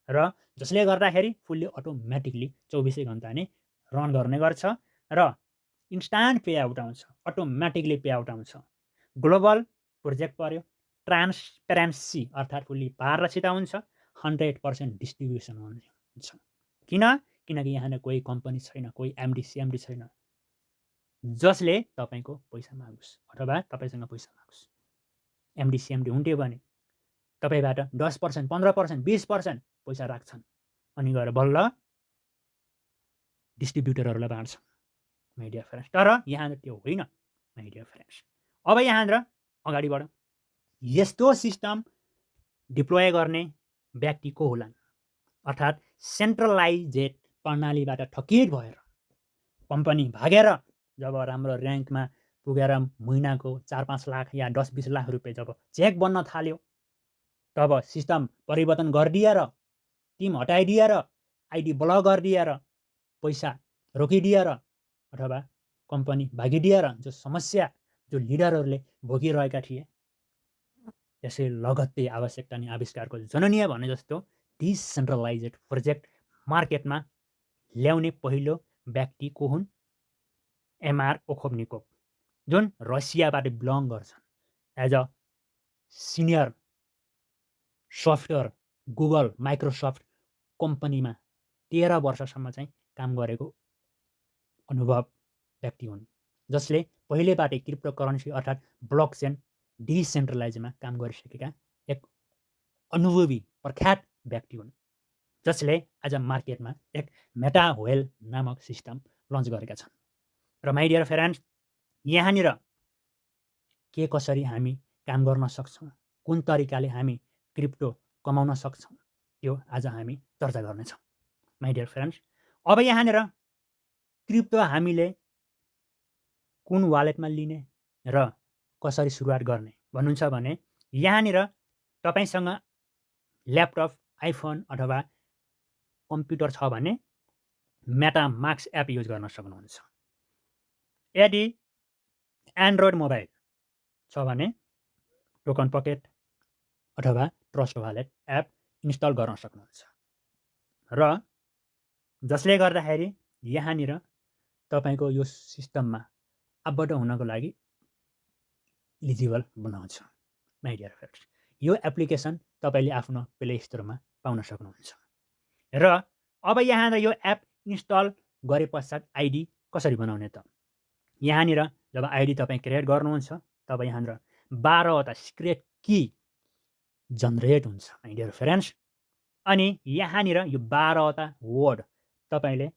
र जसले गर्दाखेरि फुल्ली अटोमेटिकली 24 घन्टा नै रन गर्ने गर्छ र इन्स्टान्ट पे आउट आउँछ, अटोमेटिकली पे आउट आउँछ। ग्लोबल प्रोजेक्ट पर्यो, ट्रान्सपेरेन्सी अर्थात् फुल्ली पारदर्शिता हुन्छ, 100% डिस्ट्रिब्युसन हुन्छ। किनकि यहाँ कोही कम्पनी छैन, कोही एमडी सिएमडी छैन जसले तपाईँको पैसा मागोस् अथवा तपाईँसँग पैसा मागोस्। एमडी सिएमडी हुन्थ्यो भने तपाईँबाट 10%, 15%, 20% पैसा राख्छन् अनि गएर बल्ल डिस्ट्रिब्युटरहरूलाई बाँड्छन् माई डियर फ्रेन्ड्स। तर यहाँ त्यो होइन माई डियर फ्रेन्ड्स। अब यहाँनिर अगाडि बढौँ। यस्तो सिस्टम डिप्लोय गर्ने व्यक्ति को होलान्, अर्थात् सेन्ट्रलाइजेड प्रणालीबाट ठकित भएर कम्पनी भागेर जब राम्रो ऱ्याङ्कमा पुगेर महिनाको 4-5 लाख या 10-20 लाख रुपियाँ जब चेक बन्न थाल्यो, तब सिस्टम परिवर्तन गरिदिएर, टिम हटाइदिएर, आइडी ब्लक गरिदिएर, पैसा रोकिदिएर अथवा कम्पनी भागिदिएर जो समस्या जो लिडरहरूले भोगिरहेका थिए, त्यसै लगत्तै आवश्यकता नि आविष्कारको जननीय भने जस्तो डिसेन्ट्रलाइजेड प्रोजेक्ट मार्केटमा ल्याउने पहिलो व्यक्ति को हुन्, एमआर ओखोभनिकोभ, जुन रसियाबाट बिलङ गर्छन्। As a senior software Google Microsoft कम्पनीमा 13 वर्षसम्म चाहिँ काम गरेको अनुभव व्यक्ति हुन् जसले पहिलेबाटै क्रिप्टो करेन्सी अर्थात् ब्लकचेन डिसेन्ट्रलाइजमा काम गरिसकेका एक अनुभवी प्रख्यात व्यक्ति हुन् जसले आज मार्केटमा एक मेटा वेल नामक सिस्टम लन्च गरेका छन्। र माइ डियर फ्रेन्ड्स, यहाँनिर के कसरी हामी काम गर्न सक्छौँ, कुन तरिकाले हामी क्रिप्टो कमाउन सक्छौँ, त्यो आज हामी चर्चा गर्नेछौँ। माइ डियर फ्रेन्ड्स, अब यहाँनिर क्रिप्टो हामीले कुन वालेटमा लिने र कसरी सुरुवात गर्ने भन्नुहुन्छ भने यहाँनिर तपाईसँग ल्यापटप, आइफोन अथवा कम्प्युटर छ भने मेटामास्क एप युज गर्न सक्नुहुन्छ। यदि एन्ड्रोइड मोबाइल छ भने टोकन पकेट अथवा ट्रस्ट वालेट एप इन्स्टल गर्न सक्नुहुन्छ। र जसले गर्दाखेरि यहाँनिर तपाईको यो सिस्टममा आबद्ध हुनको लागि इलिजिबल बनाउँछ। माइ डियर फ्रेन्ड्स, यो एप्लिकेसन तपाईले आफ्नो प्ले स्टोरमा पाउन सक्नुहुन्छ। र अब यहाँनिर यो एप इन्स्टल गरे पश्चात आइडी कसरी बनाउने त? यहाँनिर जब आइडी तपाईँ क्रिएट गर्नुहुन्छ तब यहाँनिर 12वटा सिक्रेट की जनरेट हुन्छ माइ डियर फ्रेन्ड्स। अनि यहाँनिर यो 12वटा वर्ड तपाईले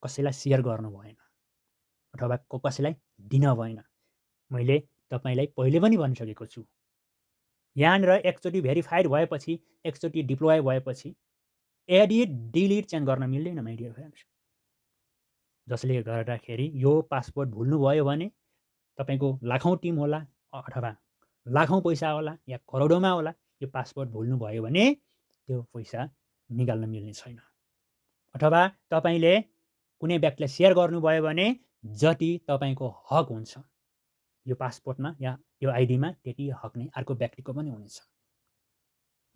कसैलाई सेयर गर्नु भएन अथवा कसैलाई दिन भएन। मैले तपाईलाई पहिले पनि भनिसकेको छु, यहाँनिर एकचोटि भेरिफाइड भएपछि, एकचोटि डिप्लोय भएपछि एडिट डिलिट चेन्ज गर्न मिल्दैन माइ डियर फ्रेन्ड्स। जसले गर्दाखेरि यो पासवर्ड भुल्नुभयो भने तपाईको लाखौँ टिम होला अथवा लाखौँ पैसा होला या करोडौँमा होला, यो पासवर्ड भुल्नुभयो भने त्यो पैसा निकाल्न मिल्ने छैन। अथवा तपाईले कुनै व्यक्तिलाई सेयर गर्नुभयो भने जति तपाईको हक हुन्छ यो पासपोर्टमा या यो आइडीमा त्यति हक नै अर्को व्यक्तिको पनि हुनेछ।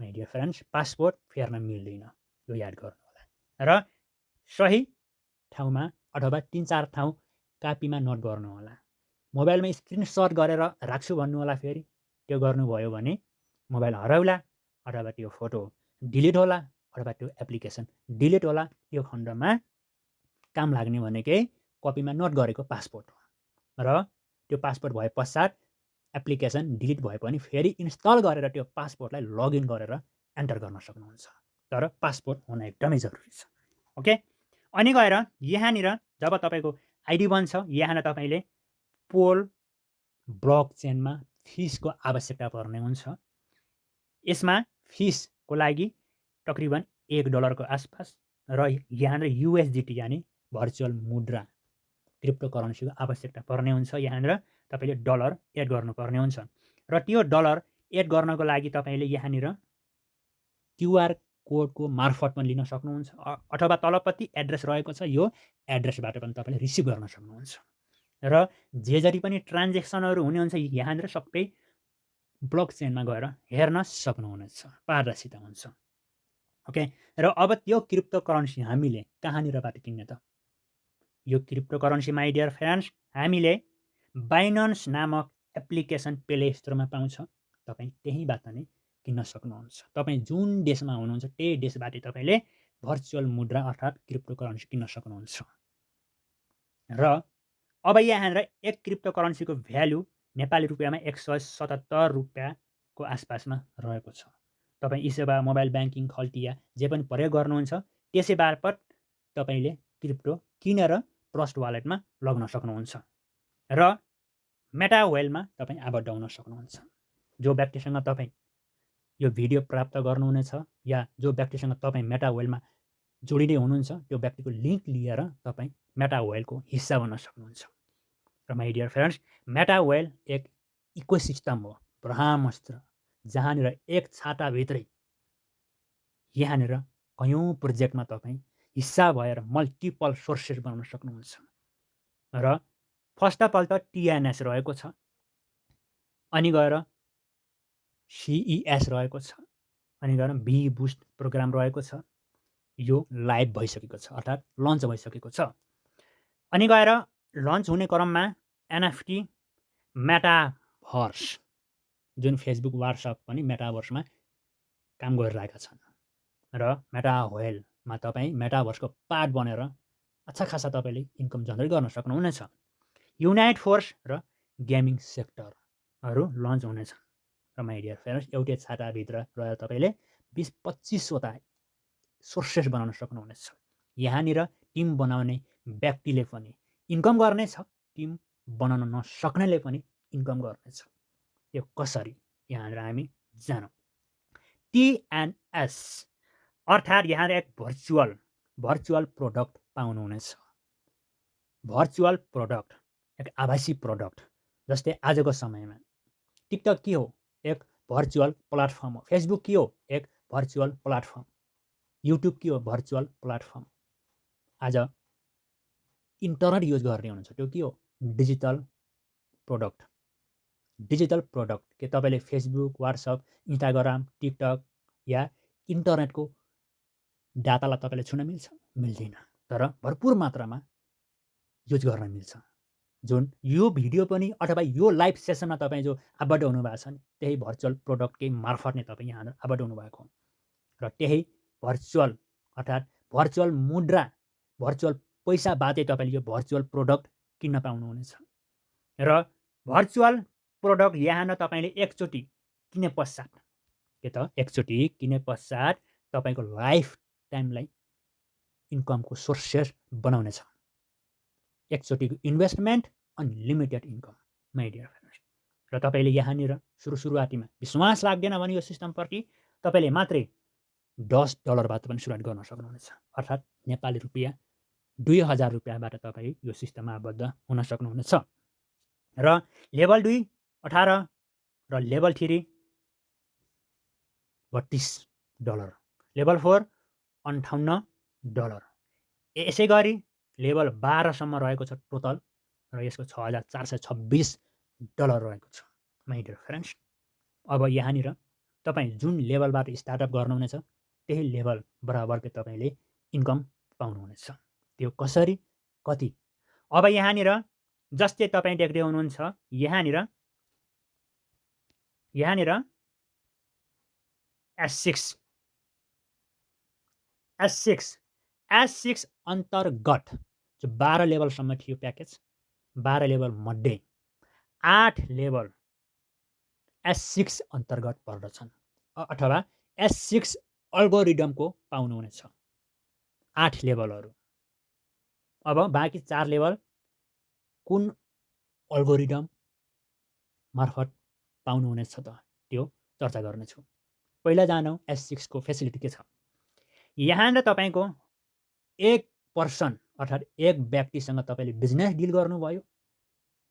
माइ डियर फ्रेन्ड्स, पासपोर्ट फेर्न मिल्दैन, यो याद गर्नु होला। र सही ठाउँमा अथवा 3-4 ठाउँ कापीमा नोट गर्नु होला। मोबाइलमा स्क्रिनसट गरेर राख्छु भन्नु होला, फेरि त्यो गर्नुभयो भने मोबाइल हराउला अथवा त्यो फोटो डिलिट होला अथवा त्यो एप्लिकेसन डिलिट होला। त्यो खण्डमा काम लाग्ने भनेकै कपीमा नोट गरेको पासपोर्ट हो। र त्यो पासपोर्ट भए पश्चात एप्लिकेसन डिलिट भए पनि फेरि इन्स्टल गरेर त्यो पासपोर्टलाई लगइन गरेर एन्टर गर्न सक्नुहुन्छ। तर पासपोर्ट हुन एकदमै जरुरी छ। ओके, अनि गएर यहाँनिर जब तपाईको आइडी बन्छ, यहाँनिर तपाईले पोल ब्लकचेनमा फिसको आवश्यकता पर्ने हुन्छ। यसमा फिसको लागि तकरिबन $1 को आसपास र यहाँनिर युएसडिटी यानि भर्चुअल मुद्रा क्रिप्टो करेन्सीको आवश्यकता पर्ने हुन्छ। यहाँनिर तपाईले डलर एड गर्नुपर्ने हुन्छ र त्यो डलर एड गर्नको लागि तपाईले यहाँनिर क्युआर कोडको मार्फत पनि लिन सक्नुहुन्छ अथवा तलपट्टि एड्रेस रहेको छ, यो एड्रेसबाट पनि तपाईले रिसिभ गर्न सक्नुहुन्छ। र जे जति पनि ट्रान्जेक्सनहरू हुने हुन्छ यहाँनिर सबै ब्लकचेनमा गएर हेर्न सक्नुहुनेछ, पारदर्शिता हुन्छ। ओके, र अब त्यो क्रिप्टो करेन्सी हामीले कहाँनिरबाट किन्ने त? यो crypto currency my dear friends हामीले बाइनान्स नामक एप्लिकेसन प्ले स्टोरमा पाउँछ। तपाईँ त्यहीँबाट नै किन्न सक्नुहुन्छ। तपाईँ जुन देशमा हुनुहुन्छ त्यही देशबाट तपाईँले भर्चुअल मुद्रा अर्थात् क्रिप्टो करेन्सी किन्न सक्नुहुन्छ। र अब यहाँनिर एक क्रिप्टो करेन्सीको भ्यालु नेपाली रुपियाँमा 177 रुपियाँको आसपासमा रहेको छ। तपाईँ सेवा मोबाइल ब्याङ्किङ खल्टिया जे पनि प्रयोग गर्नुहुन्छ त्यसै बापत तपाईँले क्रिप्टो किनेर ट्रस्ट वालेटमा लग्न सक्नुहुन्छ र मेटा वेलमा तपाईँ आबद्ध हुन सक्नुहुन्छ। जो व्यक्तिसँग तपाईँ यो भिडियो प्राप्त गर्नुहुनेछ या जो व्यक्तिसँग तपाईँ मेटा वेलमा जोडिने हुनुहुन्छ त्यो व्यक्तिको लिङ्क लिएर तपाईँ मेटा वेलको हिस्सा बन्न सक्नुहुन्छ। र my dear friends, Meta well एक इकोसिस्टम हो, ब्रह्मास्त्र, जहाँनिर एक छाताभित्रै यहाँनिर कयौँ प्रोजेक्टमा तपाईँ हिस्सा भएर मल्टिपल सोर्सेस बनाउन सक्नुहुन्छ। र फर्स्ट अफ अल त टिएनएस रहेको छ, अनि गएर सिइएस रहेको छ, अनि गएर बी बुस्ट प्रोग्राम रहेको छ। यो लाइभ भइसकेको छ अर्थात् लन्च भइसकेको छ। अनि गएर लन्च हुने क्रममा एनएफटी मेटाभर्स जुन फेसबुक वाट्सएप पनि मेटाभर्समा काम गरिरहेका छन् र मेटा वेलमा तपाईँ मेटाभर्सको पार्ट बनेर अच्छा खासा तपाईँले इन्कम जनरेट गर्न सक्नुहुनेछ। युनाइट फोर्स र गेमिङ सेक्टरहरू लन्च हुनेछ। र माई डियर फ्रेन्ड्स, एउटै छाताभित्र रहेर तपाईँले 20-25वटा सोर्सेस बनाउन सक्नुहुनेछ। यहाँनिर टिम बनाउने व्यक्तिले पनि इन्कम गर्नेछ, टिम बनाउन नसक्नेले पनि इन्कम गर्नेछ। यो कसरी यहाँनिर हामी जानौँ। TNS अर्थात् यहाँनिर एक भर्चुअल प्रोडक्ट पाउनुहुनेछ। भर्चुअल प्रोडक्ट एक आभासी प्रोडक्ट। जस्तै आजको समयमा टिकटक के हो? एक भर्चुअल प्लेटफर्म हो। फेसबुक के हो? एक भर्चुअल प्लेटफर्म। युट्युब के हो? Virtual platform. आज इन्टरनेट युज गर्ने हुनुहुन्छ, त्यो के हो? Digital product. डिजिटल प्रोडक्ट के तपाईँले फेसबुक, व्हाट्सएप, इन्स्टाग्राम, टिकटक या इन्टरनेटको डाटालाई तपाईँले छुन मिल्छ? मिल्दैन। तर भरपुर मात्रामा युज गर्न मिल्छ। जुन यो भिडियो पनि अथवा यो लाइभ सेसनमा तपाईँ जो आबद्ध हुनुभएको छ नि, त्यही भर्चुअल प्रोडक्टकै मार्फत नै तपाईँ यहाँ आबद्ध हुनुभएको हो। र त्यही भर्चुअल अर्थात् भर्चुअल मुद्रा, भर्चुअल पैसा बाँधे तपाईँले यो भर्चुअल प्रोडक्ट किन्न पाउनुहुनेछ। र भर्चुअल प्रोडक्ट यहाँ तपाईँले एकचोटि किने पश्चात तपाईँको लाइफ टाइमलाई इन्कमको सोर्सेस बनाउनेछ। एकचोटिको investment unlimited income my dear friends. र तपाईँले यहाँनिर सुरुवातीमा विश्वास लाग्दैन भने यो सिस्टमप्रति तपाईँले मात्रै $10बाट पनि सुरुवात गर्न सक्नुहुनेछ। अर्थात् नेपाली रुपियाँ 2000 रुपियाँबाट तपाईँ यो सिस्टममा आबद्ध हुन सक्नुहुनेछ। र लेभल 2 $18 र लेभल 3 $32, लेभल 4 $58। यसै गरी लेभल 12सम्म रहेको छ टोटल, र यसको $6426 रहेको छ माई डियर फ्रेन्ड्स। अब यहाँनिर तपाईँ जुन लेभलबाट स्टार्टअप गर्नुहुनेछ त्यही लेभल बराबरकै तपाईँले इन्कम पाउनुहुनेछ। त्यो कसरी, कति? अब यहाँनिर जस्तै तपाईँ देख्दै हुनुहुन्छ, यहाँनिर S6 अन्तर्गत जो 12 लेभलसम्म थियो प्याकेज, 12 लेभल मध्ये 8 लेभल S6 अन्तर्गत पर्दछन् अथवा S6 अल्गोरिदमको पाउनुहुनेछ 8 लेभलहरू। अब बाँकी 4 लेभल कुन अल्गोरिदम मार्फत पाउनुहुनेछ त त्यो चर्चा गर्नेछु। पहिला जानौँ S6 को फेसिलिटी के छ। यहाँ तपाईँको एक पर्सन अर्थात् एक व्यक्तिसँग तपाईँले बिजनेस डिल गर्नुभयो,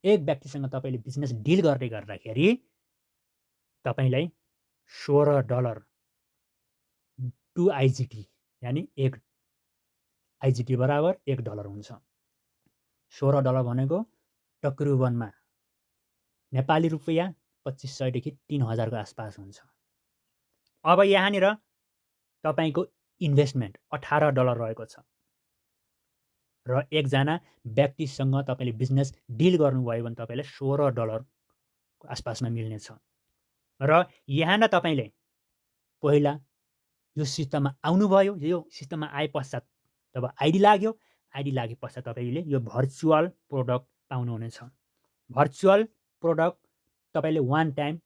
एक व्यक्तिसँग तपाईँले बिजनेस डिल गर्दाखेरि तपाईँलाई $16 2 IGT यानी 1 IGT बराबर $1 हुन्छ। $16 भनेको तकरिबनमा नेपाली रुपियाँ 2500 देखि 3000 को आसपास हुन्छ। अब यहाँनिर तपाईँको इन्भेस्टमेन्ट $18 रहेको छ र एकजना व्यक्तिसँग तपाईँले बिजनेस डिल गर्नुभयो भने तपाईँले $16 को आसपासमा मिल्नेछ। र यहाँ तपाईँले पहिला यो सिस्टममा आउनुभयो, यो सिस्टममा आए पश्चात जब आइडी लाग्यो, आइडी लागे पश्चात तपाईँले यो भर्चुअल प्रोडक्ट पाउनुहुनेछ। भर्चुअल प्रोडक्ट तपाईँले वान टाइम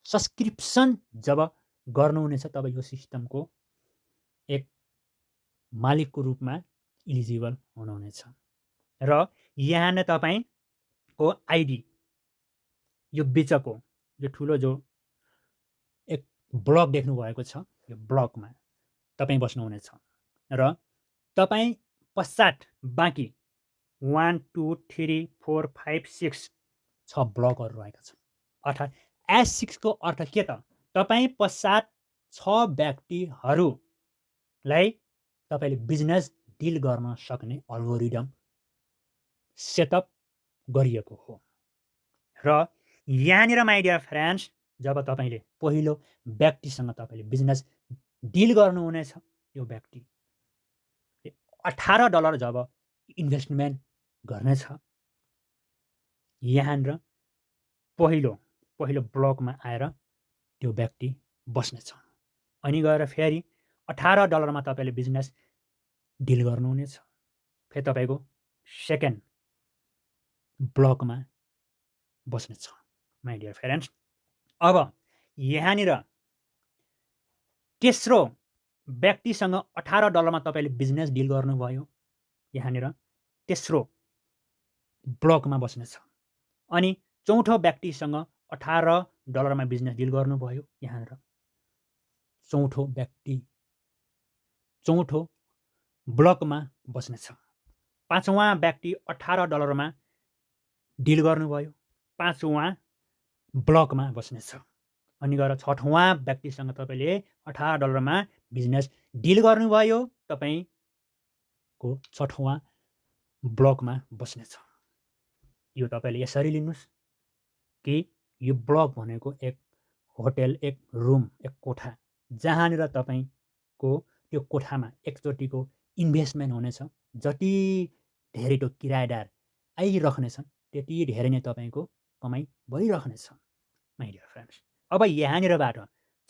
सब्सक्रिप्सन जब गर्नुहुनेछ तब यो सिस्टमको एक मालिकको रूपमा इलिजिबल हुनुहुनेछ। र यहाँ नै तपाईँको आइडी यो बिचको यो ठुलो जो एक ब्लक देख्नु भएको छ, यो ब्लकमा तपाईँ बस्नुहुनेछ र तपाईँ पश्चात बाँकी 1 2 3 4 5 6 6 ब्लकहरू रहेका छन्। अर्थात् S6 को अर्थ के त? तपाईँ पश्चात 6 व्यक्तिहरूलाई तपाईँले बिजनेस डिल गर्न सक्ने अल्गोरिदम सेटअप गरिएको हो। र यहाँनिर माई डियर फ्रेन्ड्स जब तपाईँले पहिलो व्यक्तिसँग तपाईँले बिजनेस डिल गर्नुहुनेछ, यो व्यक्ति $18 जब इन्भेस्टमेन्ट गर्नेछ, यहाँनिर पहिलो ब्लकमा आएर त्यो व्यक्ति बस्नेछ। अनि गएर फेरि $18 तपाईँले बिजनेस डिल गर्नुहुनेछ। फेरि तपाईँको सेकेन्ड ब्लकमा बस्नेछ माई डियर फ्रेन्ड्स। अब यहाँनिर तेस्रो व्यक्तिसँग $18 तपाईँले बिजनेस डिल गर्नुभयो, यहाँनिर तेस्रो ब्लकमा बस्नेछ। अनि चौथो व्यक्तिसँग $18 बिजनेस डिल गर्नुभयो, यहाँनिर चौथो व्यक्ति चौथो ब्लकमा बस्नेछ। पाँचौँ व्यक्ति $18 डिल गर्नुभयो, पाँचौँ ब्लकमा बस्नेछ। अनि गएर छठौँ व्यक्तिसँग तपाईँले $18 बिजनेस डिल गर्नुभयो, तपाईँको छठौँ ब्लकमा बस्नेछ। यो तपाईँले यसरी लिनुहोस् कि यो ब्लक भनेको एक होटेल, एक रुम, एक कोठा, जहाँनिर तपाईँको त्यो कोठामा एकचोटिको इन्भेस्टमेन्ट हुनेछ। जति धेरै त्यो किरायदार आइरहनेछन् त्यति धेरै नै तपाईँको कमाइ भइरहनेछ माई डियर फ्रेन्ड्स। अब यहाँनिरबाट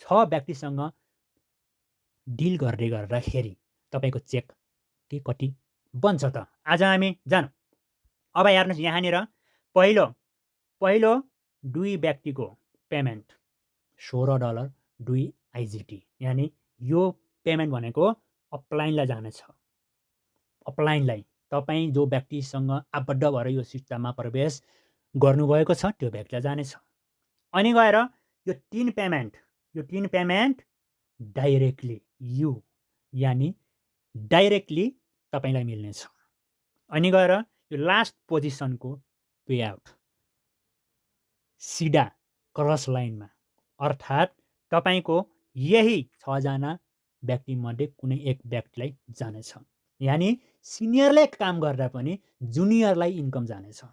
6 व्यक्तिसँग डिल गर्दै गर्दाखेरि तपाईँको चेक के कति बन्छ त? आज हामी जानु। अब हेर्नुहोस् यहाँनिर पहिलो 2 व्यक्तिको पेमेन्ट $16 2 IGT, यानि यो पेमेन्ट भनेको अपलाइनलाई जानेछ। अपलाइनलाई तपाईँ जो व्यक्तिसँग आबद्ध भएर यो सिस्टममा प्रवेश गर्नुभएको छ त्यो व्यक्तिलाई जानेछ। अनि गएर यो 3 पेमेन्ट डाइरेक्टली यानि डाइरेक्टली तपाईँलाई मिल्नेछ। अनि गएर यो लास्ट पोजिसनको पे आउट सिधा क्रस लाइनमा, अर्थात् तपाईँको यही 6 जना व्यक्तिमध्ये कुनै एक व्यक्तिलाई जानेछ। यानि सिनियरले काम गर्दा पनि जुनियरलाई इन्कम जानेछ।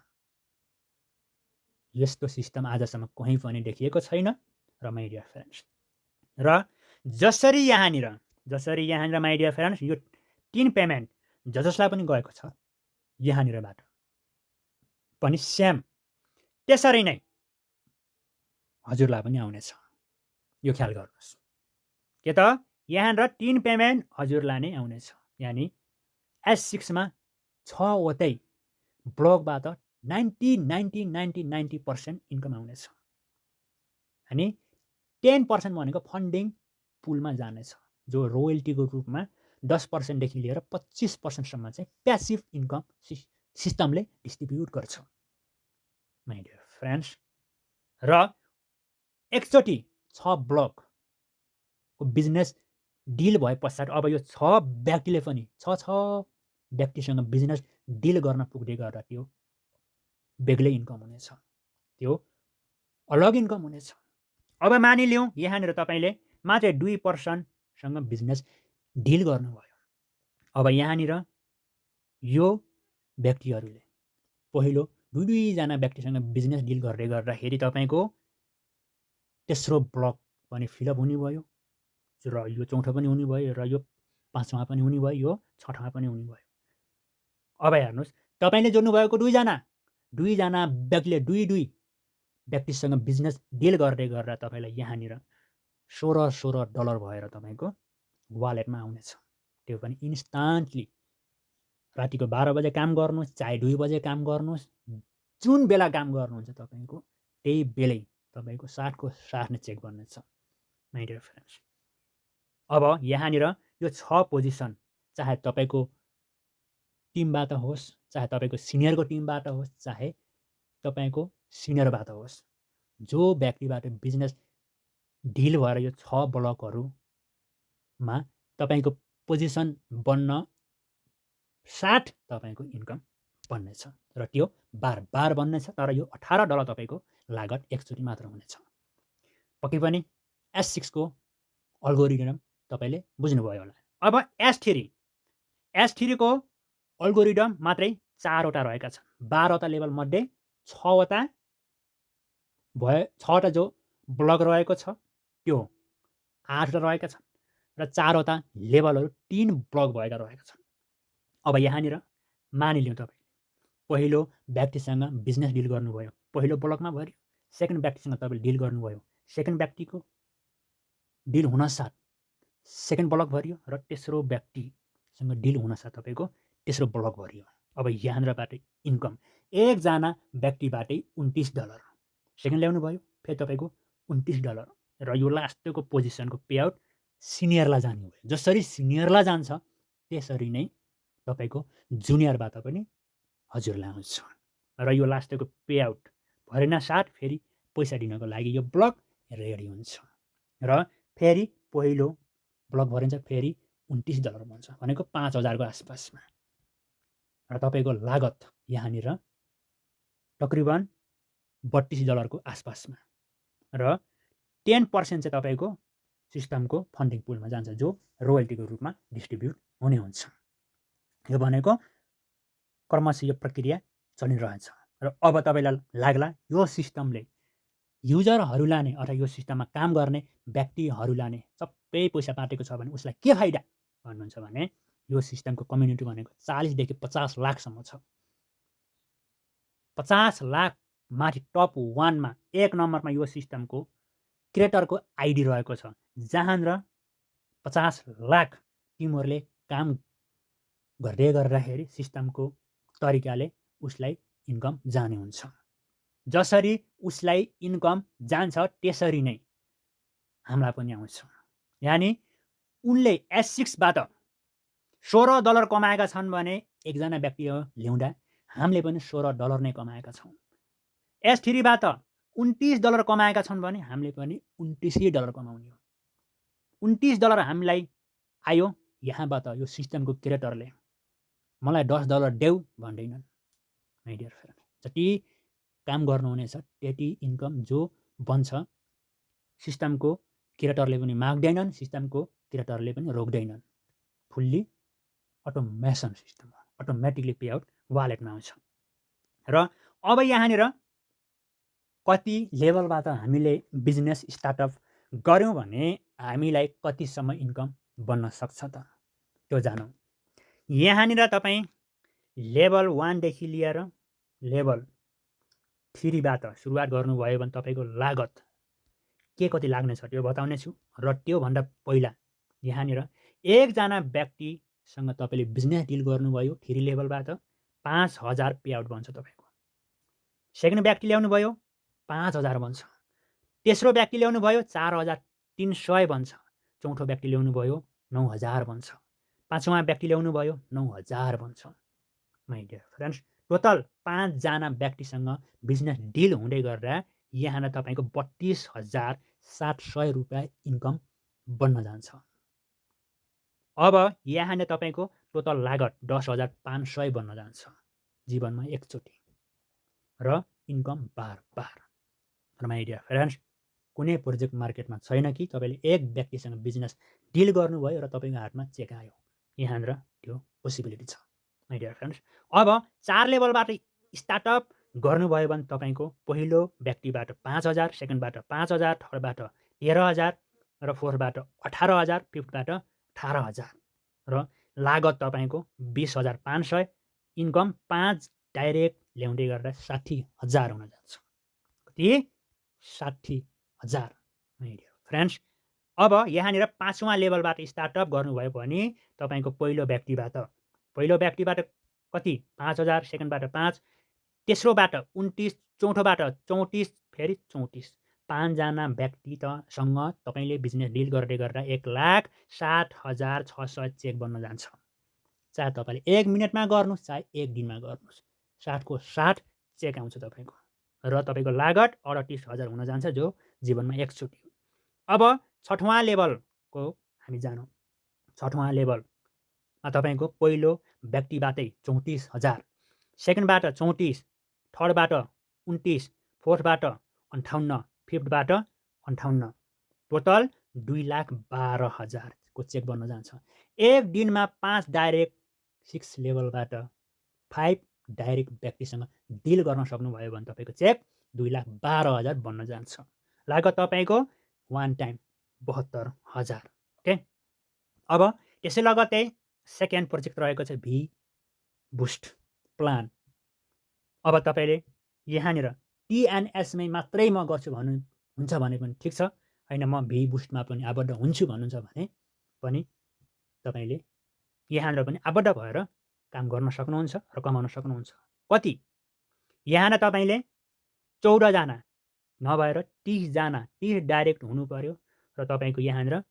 यस्तो सिस्टम आजसम्म कहीँ पनि देखिएको छैन र माई डियर फ्रेन्ड्स। र जसरी यहाँनिर माई डियर फ्रेन्ड्स यो 3 पेमेन्ट जसलाई पनि गएको छ यहाँनिरबाट पनि सेम त्यसरी नै हजुरलाई पनि आउनेछ। यो ख्याल गर्नुहोस् के त यहाँनिर 3 पेमेन्ट हजुरलाई नै आउनेछ। यानि S6 मा 6 वटै ब्लकबाट 90% इन्कम आउनेछ। अनि 10% भनेको फन्डिङ पुलमा जानेछ, जो रोयल्टीको रूपमा 10% देखि लिएर 25% चाहिँ प्यासिभ इन्कम सिस्टमले डिस्ट्रिब्युट गर्छ माई डियर फ्रेन्ड्स। र एकचोटि 6 ब्लकको बिजनेस डिल भए पश्चात अब यो 6 व्यक्तिले पनि 6 व्यक्तिसँग बिजनेस डिल गर्न पुग्दै गर्दा त्यो बेग्लै इन्कम हुनेछ, त्यो अलग इन्कम हुनेछ। अब मानिलिउँ यहाँनिर तपाईँले मात्रै 2%सँग बिजनेस डिल गर्नुभयो। अब यहाँनिर यो व्यक्तिहरूले पहिलो 2 जना व्यक्तिसँग बिजनेस डिल गर्दै गर्दाखेरि तपाईँको तेस्रो ब्लक पनि फिलअप हुने भयो, र यो चौथो पनि हुने भयो, र यो पाँचौँ पनि हुने भयो, यो छठौँ पनि हुने भयो। अब हेर्नुहोस् तपाईँले जोड्नुभएको 2 जना व्यक्तिले 2 व्यक्तिसँग बिजनेस डिल गर्दै गर्दा तपाईँलाई यहाँनिर $16 भएर तपाईँको वालेटमा आउनेछ। त्यो पनि इन्स्टान्टली। रातिको 12 बजे काम गर्नुहोस् चाहे 2 बजे काम गर्नुहोस्, जुन बेला काम गर्नुहुन्छ तपाईँको त्यही बेलै तपाईँको 60 नै चेक बन्नेछ माई डियर फ्रेन्ड्स। अब यहाँनिर यो 6 पोजिसन चाहे तपाईँको टिमबाट होस्, चाहे तपाईँको सिनियरको टिमबाट होस्, चाहे तपाईँको सिनियरबाट होस्, जो व्यक्तिबाट बिजनेस डिल भएर यो 6 ब्लकहरूमा तपाईँको पोजिसन बन्न साथ तपाईँको इन्कम बन्नेछ, र त्यो बार बन्नेछ। तर यो $18 तपाईँको लागत एकचोटि मात्र हुनेछ। पक्कै पनि S6 को अल्गोरिदम तपाईँले बुझ्नुभयो होला। अब S3 को अल्गोरिदम मात्रै 4 वटा रहेका छन्। 12 वटा लेभल मध्ये 6 वटा जो ब्लक रहेको छ त्यो 8 वटा रहेका छन्, र 4 वटा लेभलहरू 3 ब्लक भएका रहेका छन्। अब यहाँनिर मानिलिउँ तपाईँले पहिलो व्यक्तिसँग बिजनेस डिल गर्नुभयो, पहिलो ब्लकमा भर्यो। सेकेन्ड व्यक्तिसँग तपाईँले डिल गर्नुभयो, सेकेन्ड व्यक्तिको डिल हुनसाथ सेकेन्ड ब्लक भरियो, र तेस्रो व्यक्तिसँग डिल हुनसाथ तपाईँको तेस्रो ब्लक भरियो। अब यहाँनिरबाट इन्कम एकजना व्यक्तिबाटै $29 सेकेन्ड ल्याउनु भयो फेरि तपाईँको $29 र यो लास्टको पोजिसनको पेआउट सिनियरलाई जाने भयो। जसरी सिनियरलाई जान्छ त्यसरी नै तपाईँको जुनियरबाट पनि हजुरलाई आउँछ र यो लास्टको पेआउट भरेन साथ फेरि पैसा दिनको लागि यो ब्लक रेडी हुन्छ र फेरि पहिलो ब्लक भरिन्छ फेरि $29 बन्छ भनेको 5000 को आसपासमा र तपाईँको लागत यहाँनिर तकरिबन $32 को आसपासमा र 10% चाहिँ तपाईँको सिस्टमको फन्डिङ पुलमा जान्छ जो रोयल्टीको रूपमा डिस्ट्रिब्युट हुने हुन्छ। यो भनेको क्रमशः यो प्रक्रिया चलिरहेछ र अब तपाईँलाई लाग्ला यो सिस्टमले युजरहरूलाई नै अथवा यो सिस्टममा काम गर्ने व्यक्तिहरूलाई नै सबै पैसा बाँटेको छ भने उसलाई के फाइदा भन्नुहुन्छ भने यो सिस्टमको कम्युनिटी भनेको 40 देखि 50 लाखसम्म छ। 50 लाख माथि टप 1 मा एक नम्बरमा यो सिस्टमको क्रिएटरको आइडी रहेको छ जहाँनिर 50 लाख टिमहरूले काम गर्दै गर्दाखेरि सिस्टमको तरिकाले उसलाई इन्कम जाने हुन्छ। जसरी उसलाई इन्कम जान्छ त्यसरी नै हामीलाई पनि आउँछ। यानी उनले S6 बाट $16 कमाएका छन् भने एकजना व्यक्ति ल्याउँदा हामीले पनि $16 नै कमाएका छौँ। S3 बाट $29 कमाएका छन् भने हामीले पनि $29 कमाउने हो। $29 हामीलाई आयो यहाँबाट यो सिस्टमको क्रिएटरले मलाई $10 देऊ भन्दैनन्। माइ डियर फ्रेन्ड जति काम गर्नुहुनेछ त्यति इन्कम जो बन्छ सिस्टमको क्रिएटरले पनि माग्दैनन्, सिस्टमको क्रिएटरले पनि रोक्दैनन्। फुल्ली अटोमेसन सिस्टम हो, अटोमेटिकली पेआउट वालेटमा आउँछ। र अब यहाँनिर कति लेभलबाट हामीले बिजनेस स्टार्टअप गऱ्यौँ भने हामीलाई कतिसम्म इन्कम बन्न सक्छ त त्यो जानौँ। यहाँनिर तपाईँ लेभल 1 देखि लिएर लेभल 3 बाट सुरुवात गर्नुभयो भने तपाईँको लागत के कति लाग्ने छ त्यो बताउने छु। र त्योभन्दा पहिला यहाँनिर एकजना व्यक्तिसँग तपाईँले बिजनेस डिल गर्नुभयो 3 लेभलबाट 5000 पेआउट बन्छ तपाईँको। सेकेन्ड व्यक्ति ल्याउनु भयो 5000 बन्छ। तेस्रो व्यक्ति ल्याउनु भयो 4300 बन्छ। चौथो व्यक्ति ल्याउनु भयो 9000 बन्छ। पाँचौँ व्यक्ति ल्याउनु भयो 9000 बन्छ। माइ डियर फ्रेन्ड्स टोटल 5 जना व्यक्तिसँग बिजनेस डिल हुँदै गर्दा यहाँ तपाईँको 32,700 रुपियाँ इन्कम बन्न जान्छ। अब यहाँ तपाईँको टोटल लागत 10,500 बन्न जान्छ जीवनमा एकचोटि र इन्कम बार बार। र माइ डियर फ्रेन्ड्स कुनै प्रोजेक्ट मार्केटमा छैन कि तपाईँले एक व्यक्तिसँग बिजनेस डिल गर्नुभयो र तपाईँको हातमा चेक आयो। यहाँनिर त्यो पोसिबिलिटी छ माइ डियर फ्रेन्ड्स। अब 4 लेभलबाट स्टार्टअप गर्नुभयो भने तपाईँको पहिलो व्यक्तिबाट 5000, सेकेन्डबाट 5000, थर्डबाट 13000 र फोर्थबाट 18000, फिफ्थबाट 18000 र लागत तपाईँको 20,500, इन्कम 5 डाइरेक्ट ल्याउँदै गर्दा 60,000 हुन जान्छ। कति 60,000 माइ डियर फ्रेन्ड्स। अब यहाँनिर 5वाँ लेभलबाट स्टार्टअप गर्नुभयो भने तपाईँको पहिलो व्यक्तिबाट कति 5000, सेकेन्डबाट 5, तेस्रोबाट 29, चौथोबाट 34 फेरि 34। 5 जना व्यक्तिसँग तपाईँले बिजनेस डिल गर्दै गर्दा 1,60,600 चेक बन्न जान्छ। चाहे तपाईँले 1 मिनटमा गर्नुहोस् चाहे 1 दिनमा गर्नुहोस् 60 को 60 चेक आउँछ तपाईँको र तपाईँको लागत 38,000 हुन जान्छ जो जीवनमा एकचोटि। अब 6वाँ लेभलको हामी जानौँ। 6वाँ लेभलमा तपाईँको पहिलो व्यक्तिबाटै 34,000, सेकेन्डबाट 34, थर्डबाट 29, फोर्थबाट 58, फिफ्थबाट 58, टोटल 2,12,000 को चेक बन्न जान्छ। एक दिनमा 5 डाइरेक्ट 6 लेभलबाट 5 डाइरेक्ट व्यक्तिसँग डिल गर्न सक्नुभयो भने तपाईँको चेक 2,12,000 बन्न जान्छ। लागत तपाईँको 1 टाइम 72,000। ओके। अब त्यसै लगत्तै सेकेन्ड प्रोजेक्ट रहेको छ भी बुस्ट प्लान। अब तपाईँले यहाँनिर टिएनएसमै मात्रै म गर्छु भन्नुहुन्छ भने पनि ठिक छ, होइन म भी बुस्टमा पनि आबद्ध हुन्छु भन्नुहुन्छ भने पनि तपाईँले यहाँनिर पनि आबद्ध भएर काम गर्न सक्नुहुन्छ र कमाउन सक्नुहुन्छ। कति यहाँ तपाईँले 14 जना नभएर 30 जना 30 डाइरेक्ट हुनु पर्यो र तपाईँको यहाँनिर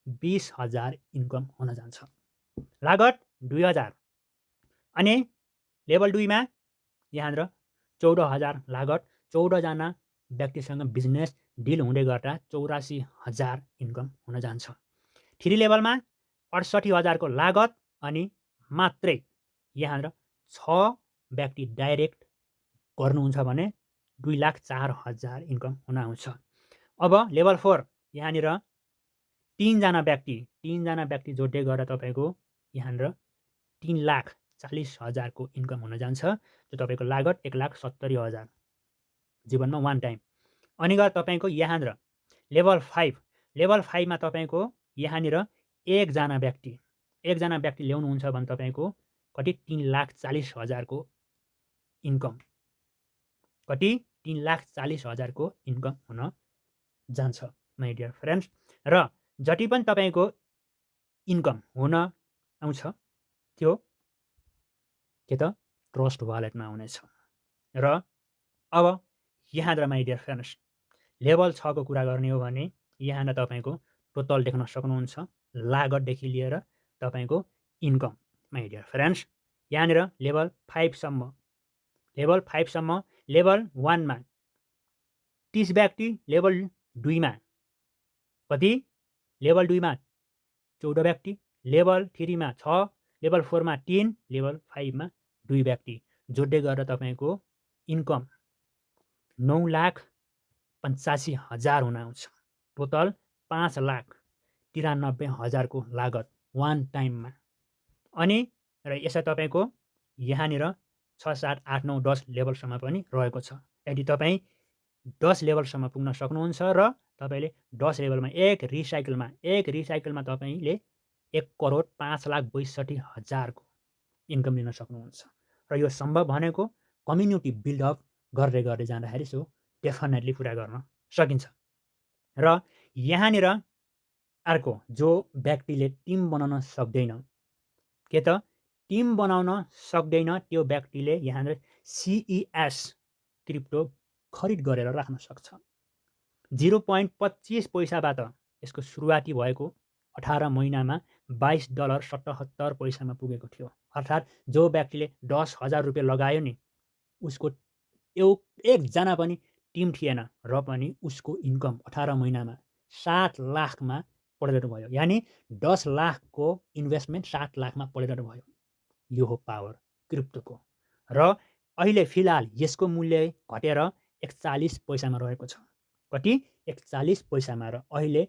20,000 इन्कम हुन जान्छ। लागत 2,000 अनि लेभल 2 मा यहाँनिर 14,000 लागत 14 जना व्यक्तिसँग बिजनेस डिल हुँदै गर्दा 84,000 इन्कम हुन जान्छ। 3 लेभलमा 68,000 को लागत अनि मात्रै यहाँनिर 6 व्यक्ति डाइरेक्ट गर्नुहुन्छ भने 2,04,000 इन्कम हुन आउँछ। अब लेभल 4 यहाँनिर 3 जना व्यक्ति जोड्दै गरेर तपाईँको यहाँनिर 3,40,000 को इन्कम हुन जान्छ। जो तपाईँको लागत 1,70,000 जीवनमा वान टाइम। अनि गएर तपाईँको यहाँनिर लेभल 5 मा तपाईँको यहाँनिर 1 जना व्यक्ति ल्याउनुहुन्छ भने तपाईँको कति 3,40,000 को इन्कम कति 3,40,000 को इन्कम हुन जान्छ माइ डियर फ्रेन्ड्स। र जति पनि तपाईँको इन्कम हुन आउँछ त्यो के त ट्रस्ट वालेटमा आउनेछ। र अब यहाँनिर माइ डियर फ्रेन्ड्स लेभल 6 को कुरा गर्ने हो भने यहाँनिर तपाईँको टोटल देख्न सक्नुहुन्छ लागतदेखि लिएर तपाईँको इन्कम माइ डियर फ्रेन्ड्स। यहाँनिर लेभल 5 सम्म लेभल 1 मा 30 व्यक्ति, लेभल 2 मा कति लेभल 2 मा 14 व्यक्ति, लेभल 3 मा 6, लेभल 4 मा 3, लेभल 5 मा 2 व्यक्ति जोड्दै गरेर तपाईँको इन्कम 9,85,000 हुन आउँछ। टोटल 5,93,000 को लागत वान टाइममा। अनि र यसै तपाईँको यहाँनिर 6, 7, 8, 9, 10 लेभलसम्म पनि रहेको छ। यदि तपाईँ 10 लेभलसम्म पुग्न सक्नुहुन्छ र तपाईँले 10 लेभलमा एक रिसाइकलमा तपाईँले 1,05,62,000 को इन्कम लिन सक्नुहुन्छ। र यो सम्भव भनेको कम्युनिटी बिल्डअप गर्दै जाँदाखेरि सो डेफिनेटली पुरा गर्न सकिन्छ। र यहाँनिर अर्को जो व्यक्तिले टिम बनाउन सक्दैन त्यो व्यक्तिले यहाँनिर CES क्रिप्टो खरिद गरेर राख्न सक्छ। 0.25 पैसाबाट यसको सुरुवाती भएको 18 महिनामा $22.77 पुगेको थियो। अर्थात् जो व्यक्तिले 10,000 रुपियाँ लगायो नि उसको एकजना पनि टिम थिएन र पनि उसको इन्कम 18 महिनामा 7 लाखमा परिणत भयो। यानि 10 लाखको इन्भेस्टमेन्ट 7 लाखमा परिणत भयो। यो हो पावर क्रिप्टोको। र अहिले फिलहाल यसको मूल्य घटेर 41 पैसामा रहेको छ। कति 41 पैसामा। र अहिले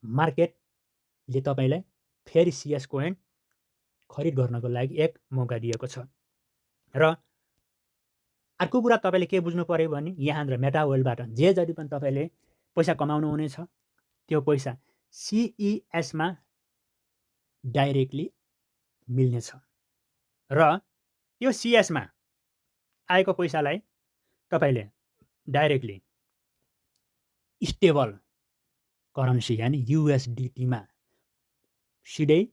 मार्केटले तपाईँलाई फेरि CS कोइन खरिद गर्नको लागि एक मौका दिएको छ। र अर्को कुरा तपाईँले के बुझ्नु पर्यो भने यहाँनिर मेटावर्ल्डबाट जे जति पनि तपाईँले पैसा कमाउनु हुनेछ त्यो पैसा CES मा डाइरेक्टली मिल्नेछ। र त्यो CS मा आएको पैसालाई तपाईँले डाइरेक्टली स्टेबल करेन्सी यानि USDT मा सिधै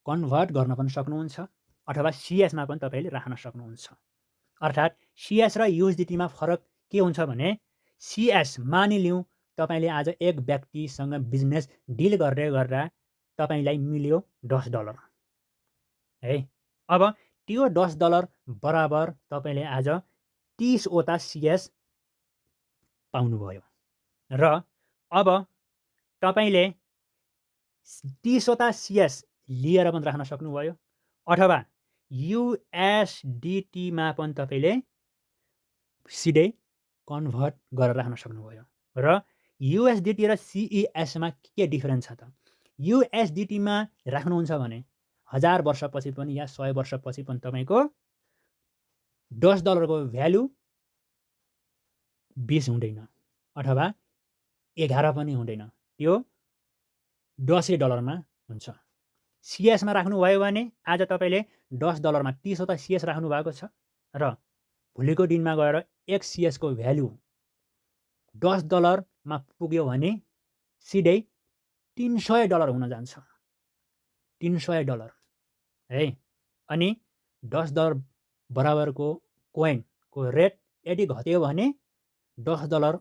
कन्भर्ट गर्न पनि सक्नुहुन्छ अथवा CS मा पनि तपाईँले राख्न सक्नुहुन्छ। अर्थात् CS र USDT मा फरक के हुन्छ भने CS मानिलिउँ तपाईँले आज एक व्यक्तिसँग बिजनेस डिल गर्दा तपाईँलाई मिल्यो $10 है। अब त्यो $10 बराबर तपाईँले आज 30 वटा CS पाउनुभयो। र अब तपाईँले 30 वटा CS लिएर पनि राख्न सक्नुभयो अथवा USDT मा पनि तपाईँले सिधै कन्भर्ट गरेर राख्न सक्नुभयो। र USDT र CES मा के डिफरेन्स छ त? USDT मा राख्नुहुन्छ भने 1000 वर्षपछि पनि या 100 वर्षपछि पनि तपाईँको $10 को भ्यालु 20 हुँदैन अथवा 11 पनि हुँदैन, त्यो $10 मा हुन्छ। CS मा राख्नुभयो भने आज तपाईँले $10 मा 30 वटा CS राख्नु भएको छ र भोलिको दिनमा गएर एक CS को भ्यालु $10 मा पुग्यो भने सिधै $300 हुन जान्छ। $300 है। अनि $10 बराबरको कोइनको रेट यदि घट्यो भने $10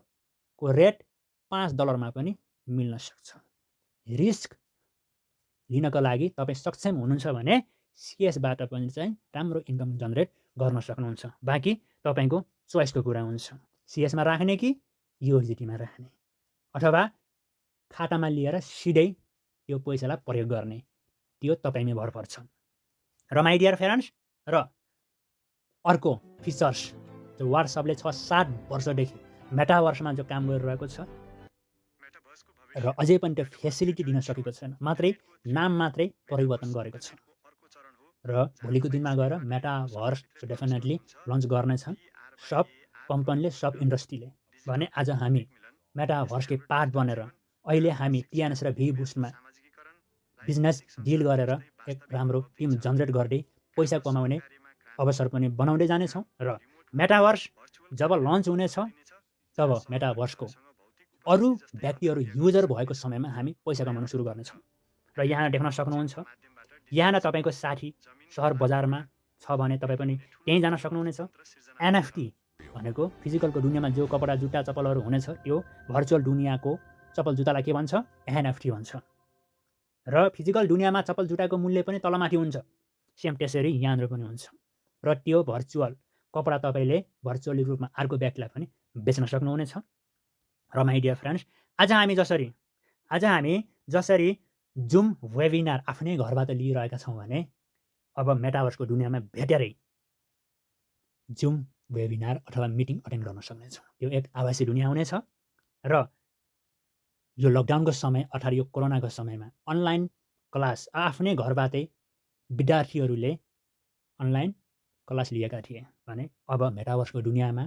को रेट $5 मा पनि मिल्न सक्छ। रिस्क लिनको लागि तपाईँ सक्षम हुनुहुन्छ भने सिएसबाट पनि चाहिँ राम्रो इन्कम जनरेट गर्न सक्नुहुन्छ। बाँकी तपाईँको चोइसको कुरा हुन्छ, सिएसमा राख्ने कि युएसडीटीमा राख्ने, अथवा खातामा लिएर सिधै त्यो पैसालाई प्रयोग गर्ने, त्यो तपाईँमै भर पर्छ। र माई डियर फ्रेन्ड्स, र अर्को फिचर्स जो व्हाट्सएपले 6-7 वर्षदेखि मेटाभर्समा जो काम गरिरहेको छ र अझै पनि त्यो फेसिलिटी दिन सकेको छैन, मात्रै नाम मात्रै परिवर्तन गरेको छ। र भोलिको दिनमा गएर मेटाभर्स डेफिनेटली लन्च गर्नेछन् सब कम्पनीले, सब इन्डस्ट्रीले। भने आज हामी मेटाभर्सकै पार्ट बनेर अहिले हामी टिएनएस र भी बुस्टमा बिजनेस डिल गरेर एक राम्रो टिम जनरेट गर्दै पैसा कमाउने अवसर पनि बनाउँदै जानेछौँ। र मेटाभर्स जब लन्च हुनेछ तब मेटाभर्सको अरू व्यक्तिहरू युजर भएको समयमा हामी पैसा कमाउन सुरु गर्नेछौँ। र यहाँ देख्न सक्नुहुन्छ, यहाँ तपाईँको साथी सहर बजारमा छ भने तपाईँ पनि त्यहीँ जान सक्नुहुनेछ। एनएफटी भनेको फिजिकलको दुनियाँमा जो कपडा जुत्ता चप्पलहरू हुनेछ त्यो भर्चुअल दुनियाँको चप्पल जुत्तालाई के भन्छ? एनएफटी भन्छ। र फिजिकल दुनियाँमा चप्पल जुत्ताको मूल्य पनि तलमाथि हुन्छ, सेम त्यसरी यहाँनिर पनि हुन्छ। र त्यो भर्चुअल कपडा तपाईँले भर्चुअली रूपमा अर्को व्यक्तिलाई पनि बेच्न सक्नुहुनेछ। र माई डियर फ्रेन्ड्स, आज हामी जसरी जुम वेबिनार आफ्नै घरबाट लिइरहेका छौँ भने अब मेटाभर्सको दुनियाँमा भेटेरै जुम वेबिनार अथवा मिटिङ अटेन्ड गर्न सक्नेछौँ। यो एक आभासी दुनियाँ हुनेछ। र यो लकडाउनको समय अर्थात् यो कोरोनाको समयमा अनलाइन क्लास आफ्नै घरबाटै विद्यार्थीहरूले अनलाइन क्लास लिएका थिए भने अब मेटाभर्सको दुनियाँमा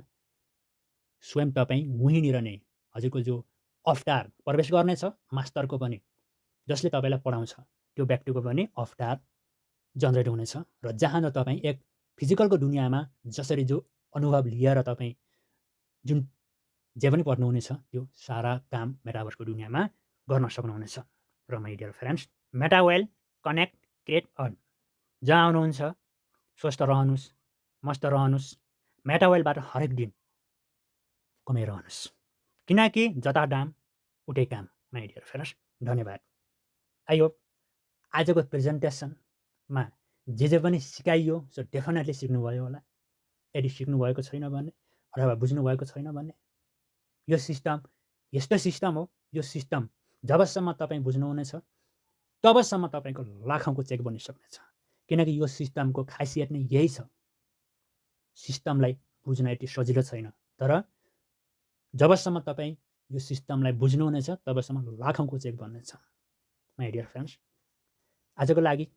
स्वयं तपाईँ उहीँनिर नै हजुरको जो अवतार प्रवेश गर्नेछ, मास्टरको पनि जसले तपाईँलाई पढाउँछ त्यो व्यक्तिको पनि अवतार जनरेट हुनेछ। र जहाँ तपाईँ एक फिजिकलको दुनियाँमा जसरी जो अनुभव लिएर तपाईँ जुन जे पनि पढ्नुहुनेछ त्यो सारा काम मेटाभर्सको दुनियाँमा गर्न सक्नुहुनेछ। र my dear friends, MetaWell connect create earn, जहाँ आउनुहुन्छ स्वस्थ रहनुहोस्, मस्त रहनुहोस्, मेटावेलबाट हरेक दिन कमाइरहनुहोस्, किनकि जता दाम उतै काम। माई डियर फ्रेन्ड्स, धन्यवाद। आई होप आजको प्रेजेन्टेसनमा जे पनि सिकाइयो सो डेफिनेटली सिक्नुभयो होला। यदि सिक्नुभएको छैन भने अथवा बुझ्नुभएको छैन भने यो सिस्टम यस्तो सिस्टम हो, यो सिस्टम जबसम्म तपाईँ बुझ्नुहुनेछ तबसम्म तपाईँको लाखौँको चेक बनिसक्नेछ। किनकि यो सिस्टमको खासियत नै यही छ, सिस्टमलाई बुझ्न यति सजिलो छैन, तर जबसम्म तपाईँ यो सिस्टमलाई बुझ्नुहुनेछ तबसम्म लाखौँको चेक बन्नेछ। माई डियर फ्रेन्ड्स, आजको लागि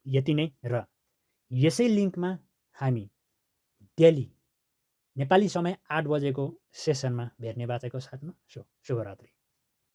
यति नै। र यसै लिङ्कमा हामी डेली नेपाली समय 8 बजेको सेसनमा भेट्ने बाचाको साथमा शुभरात्रि।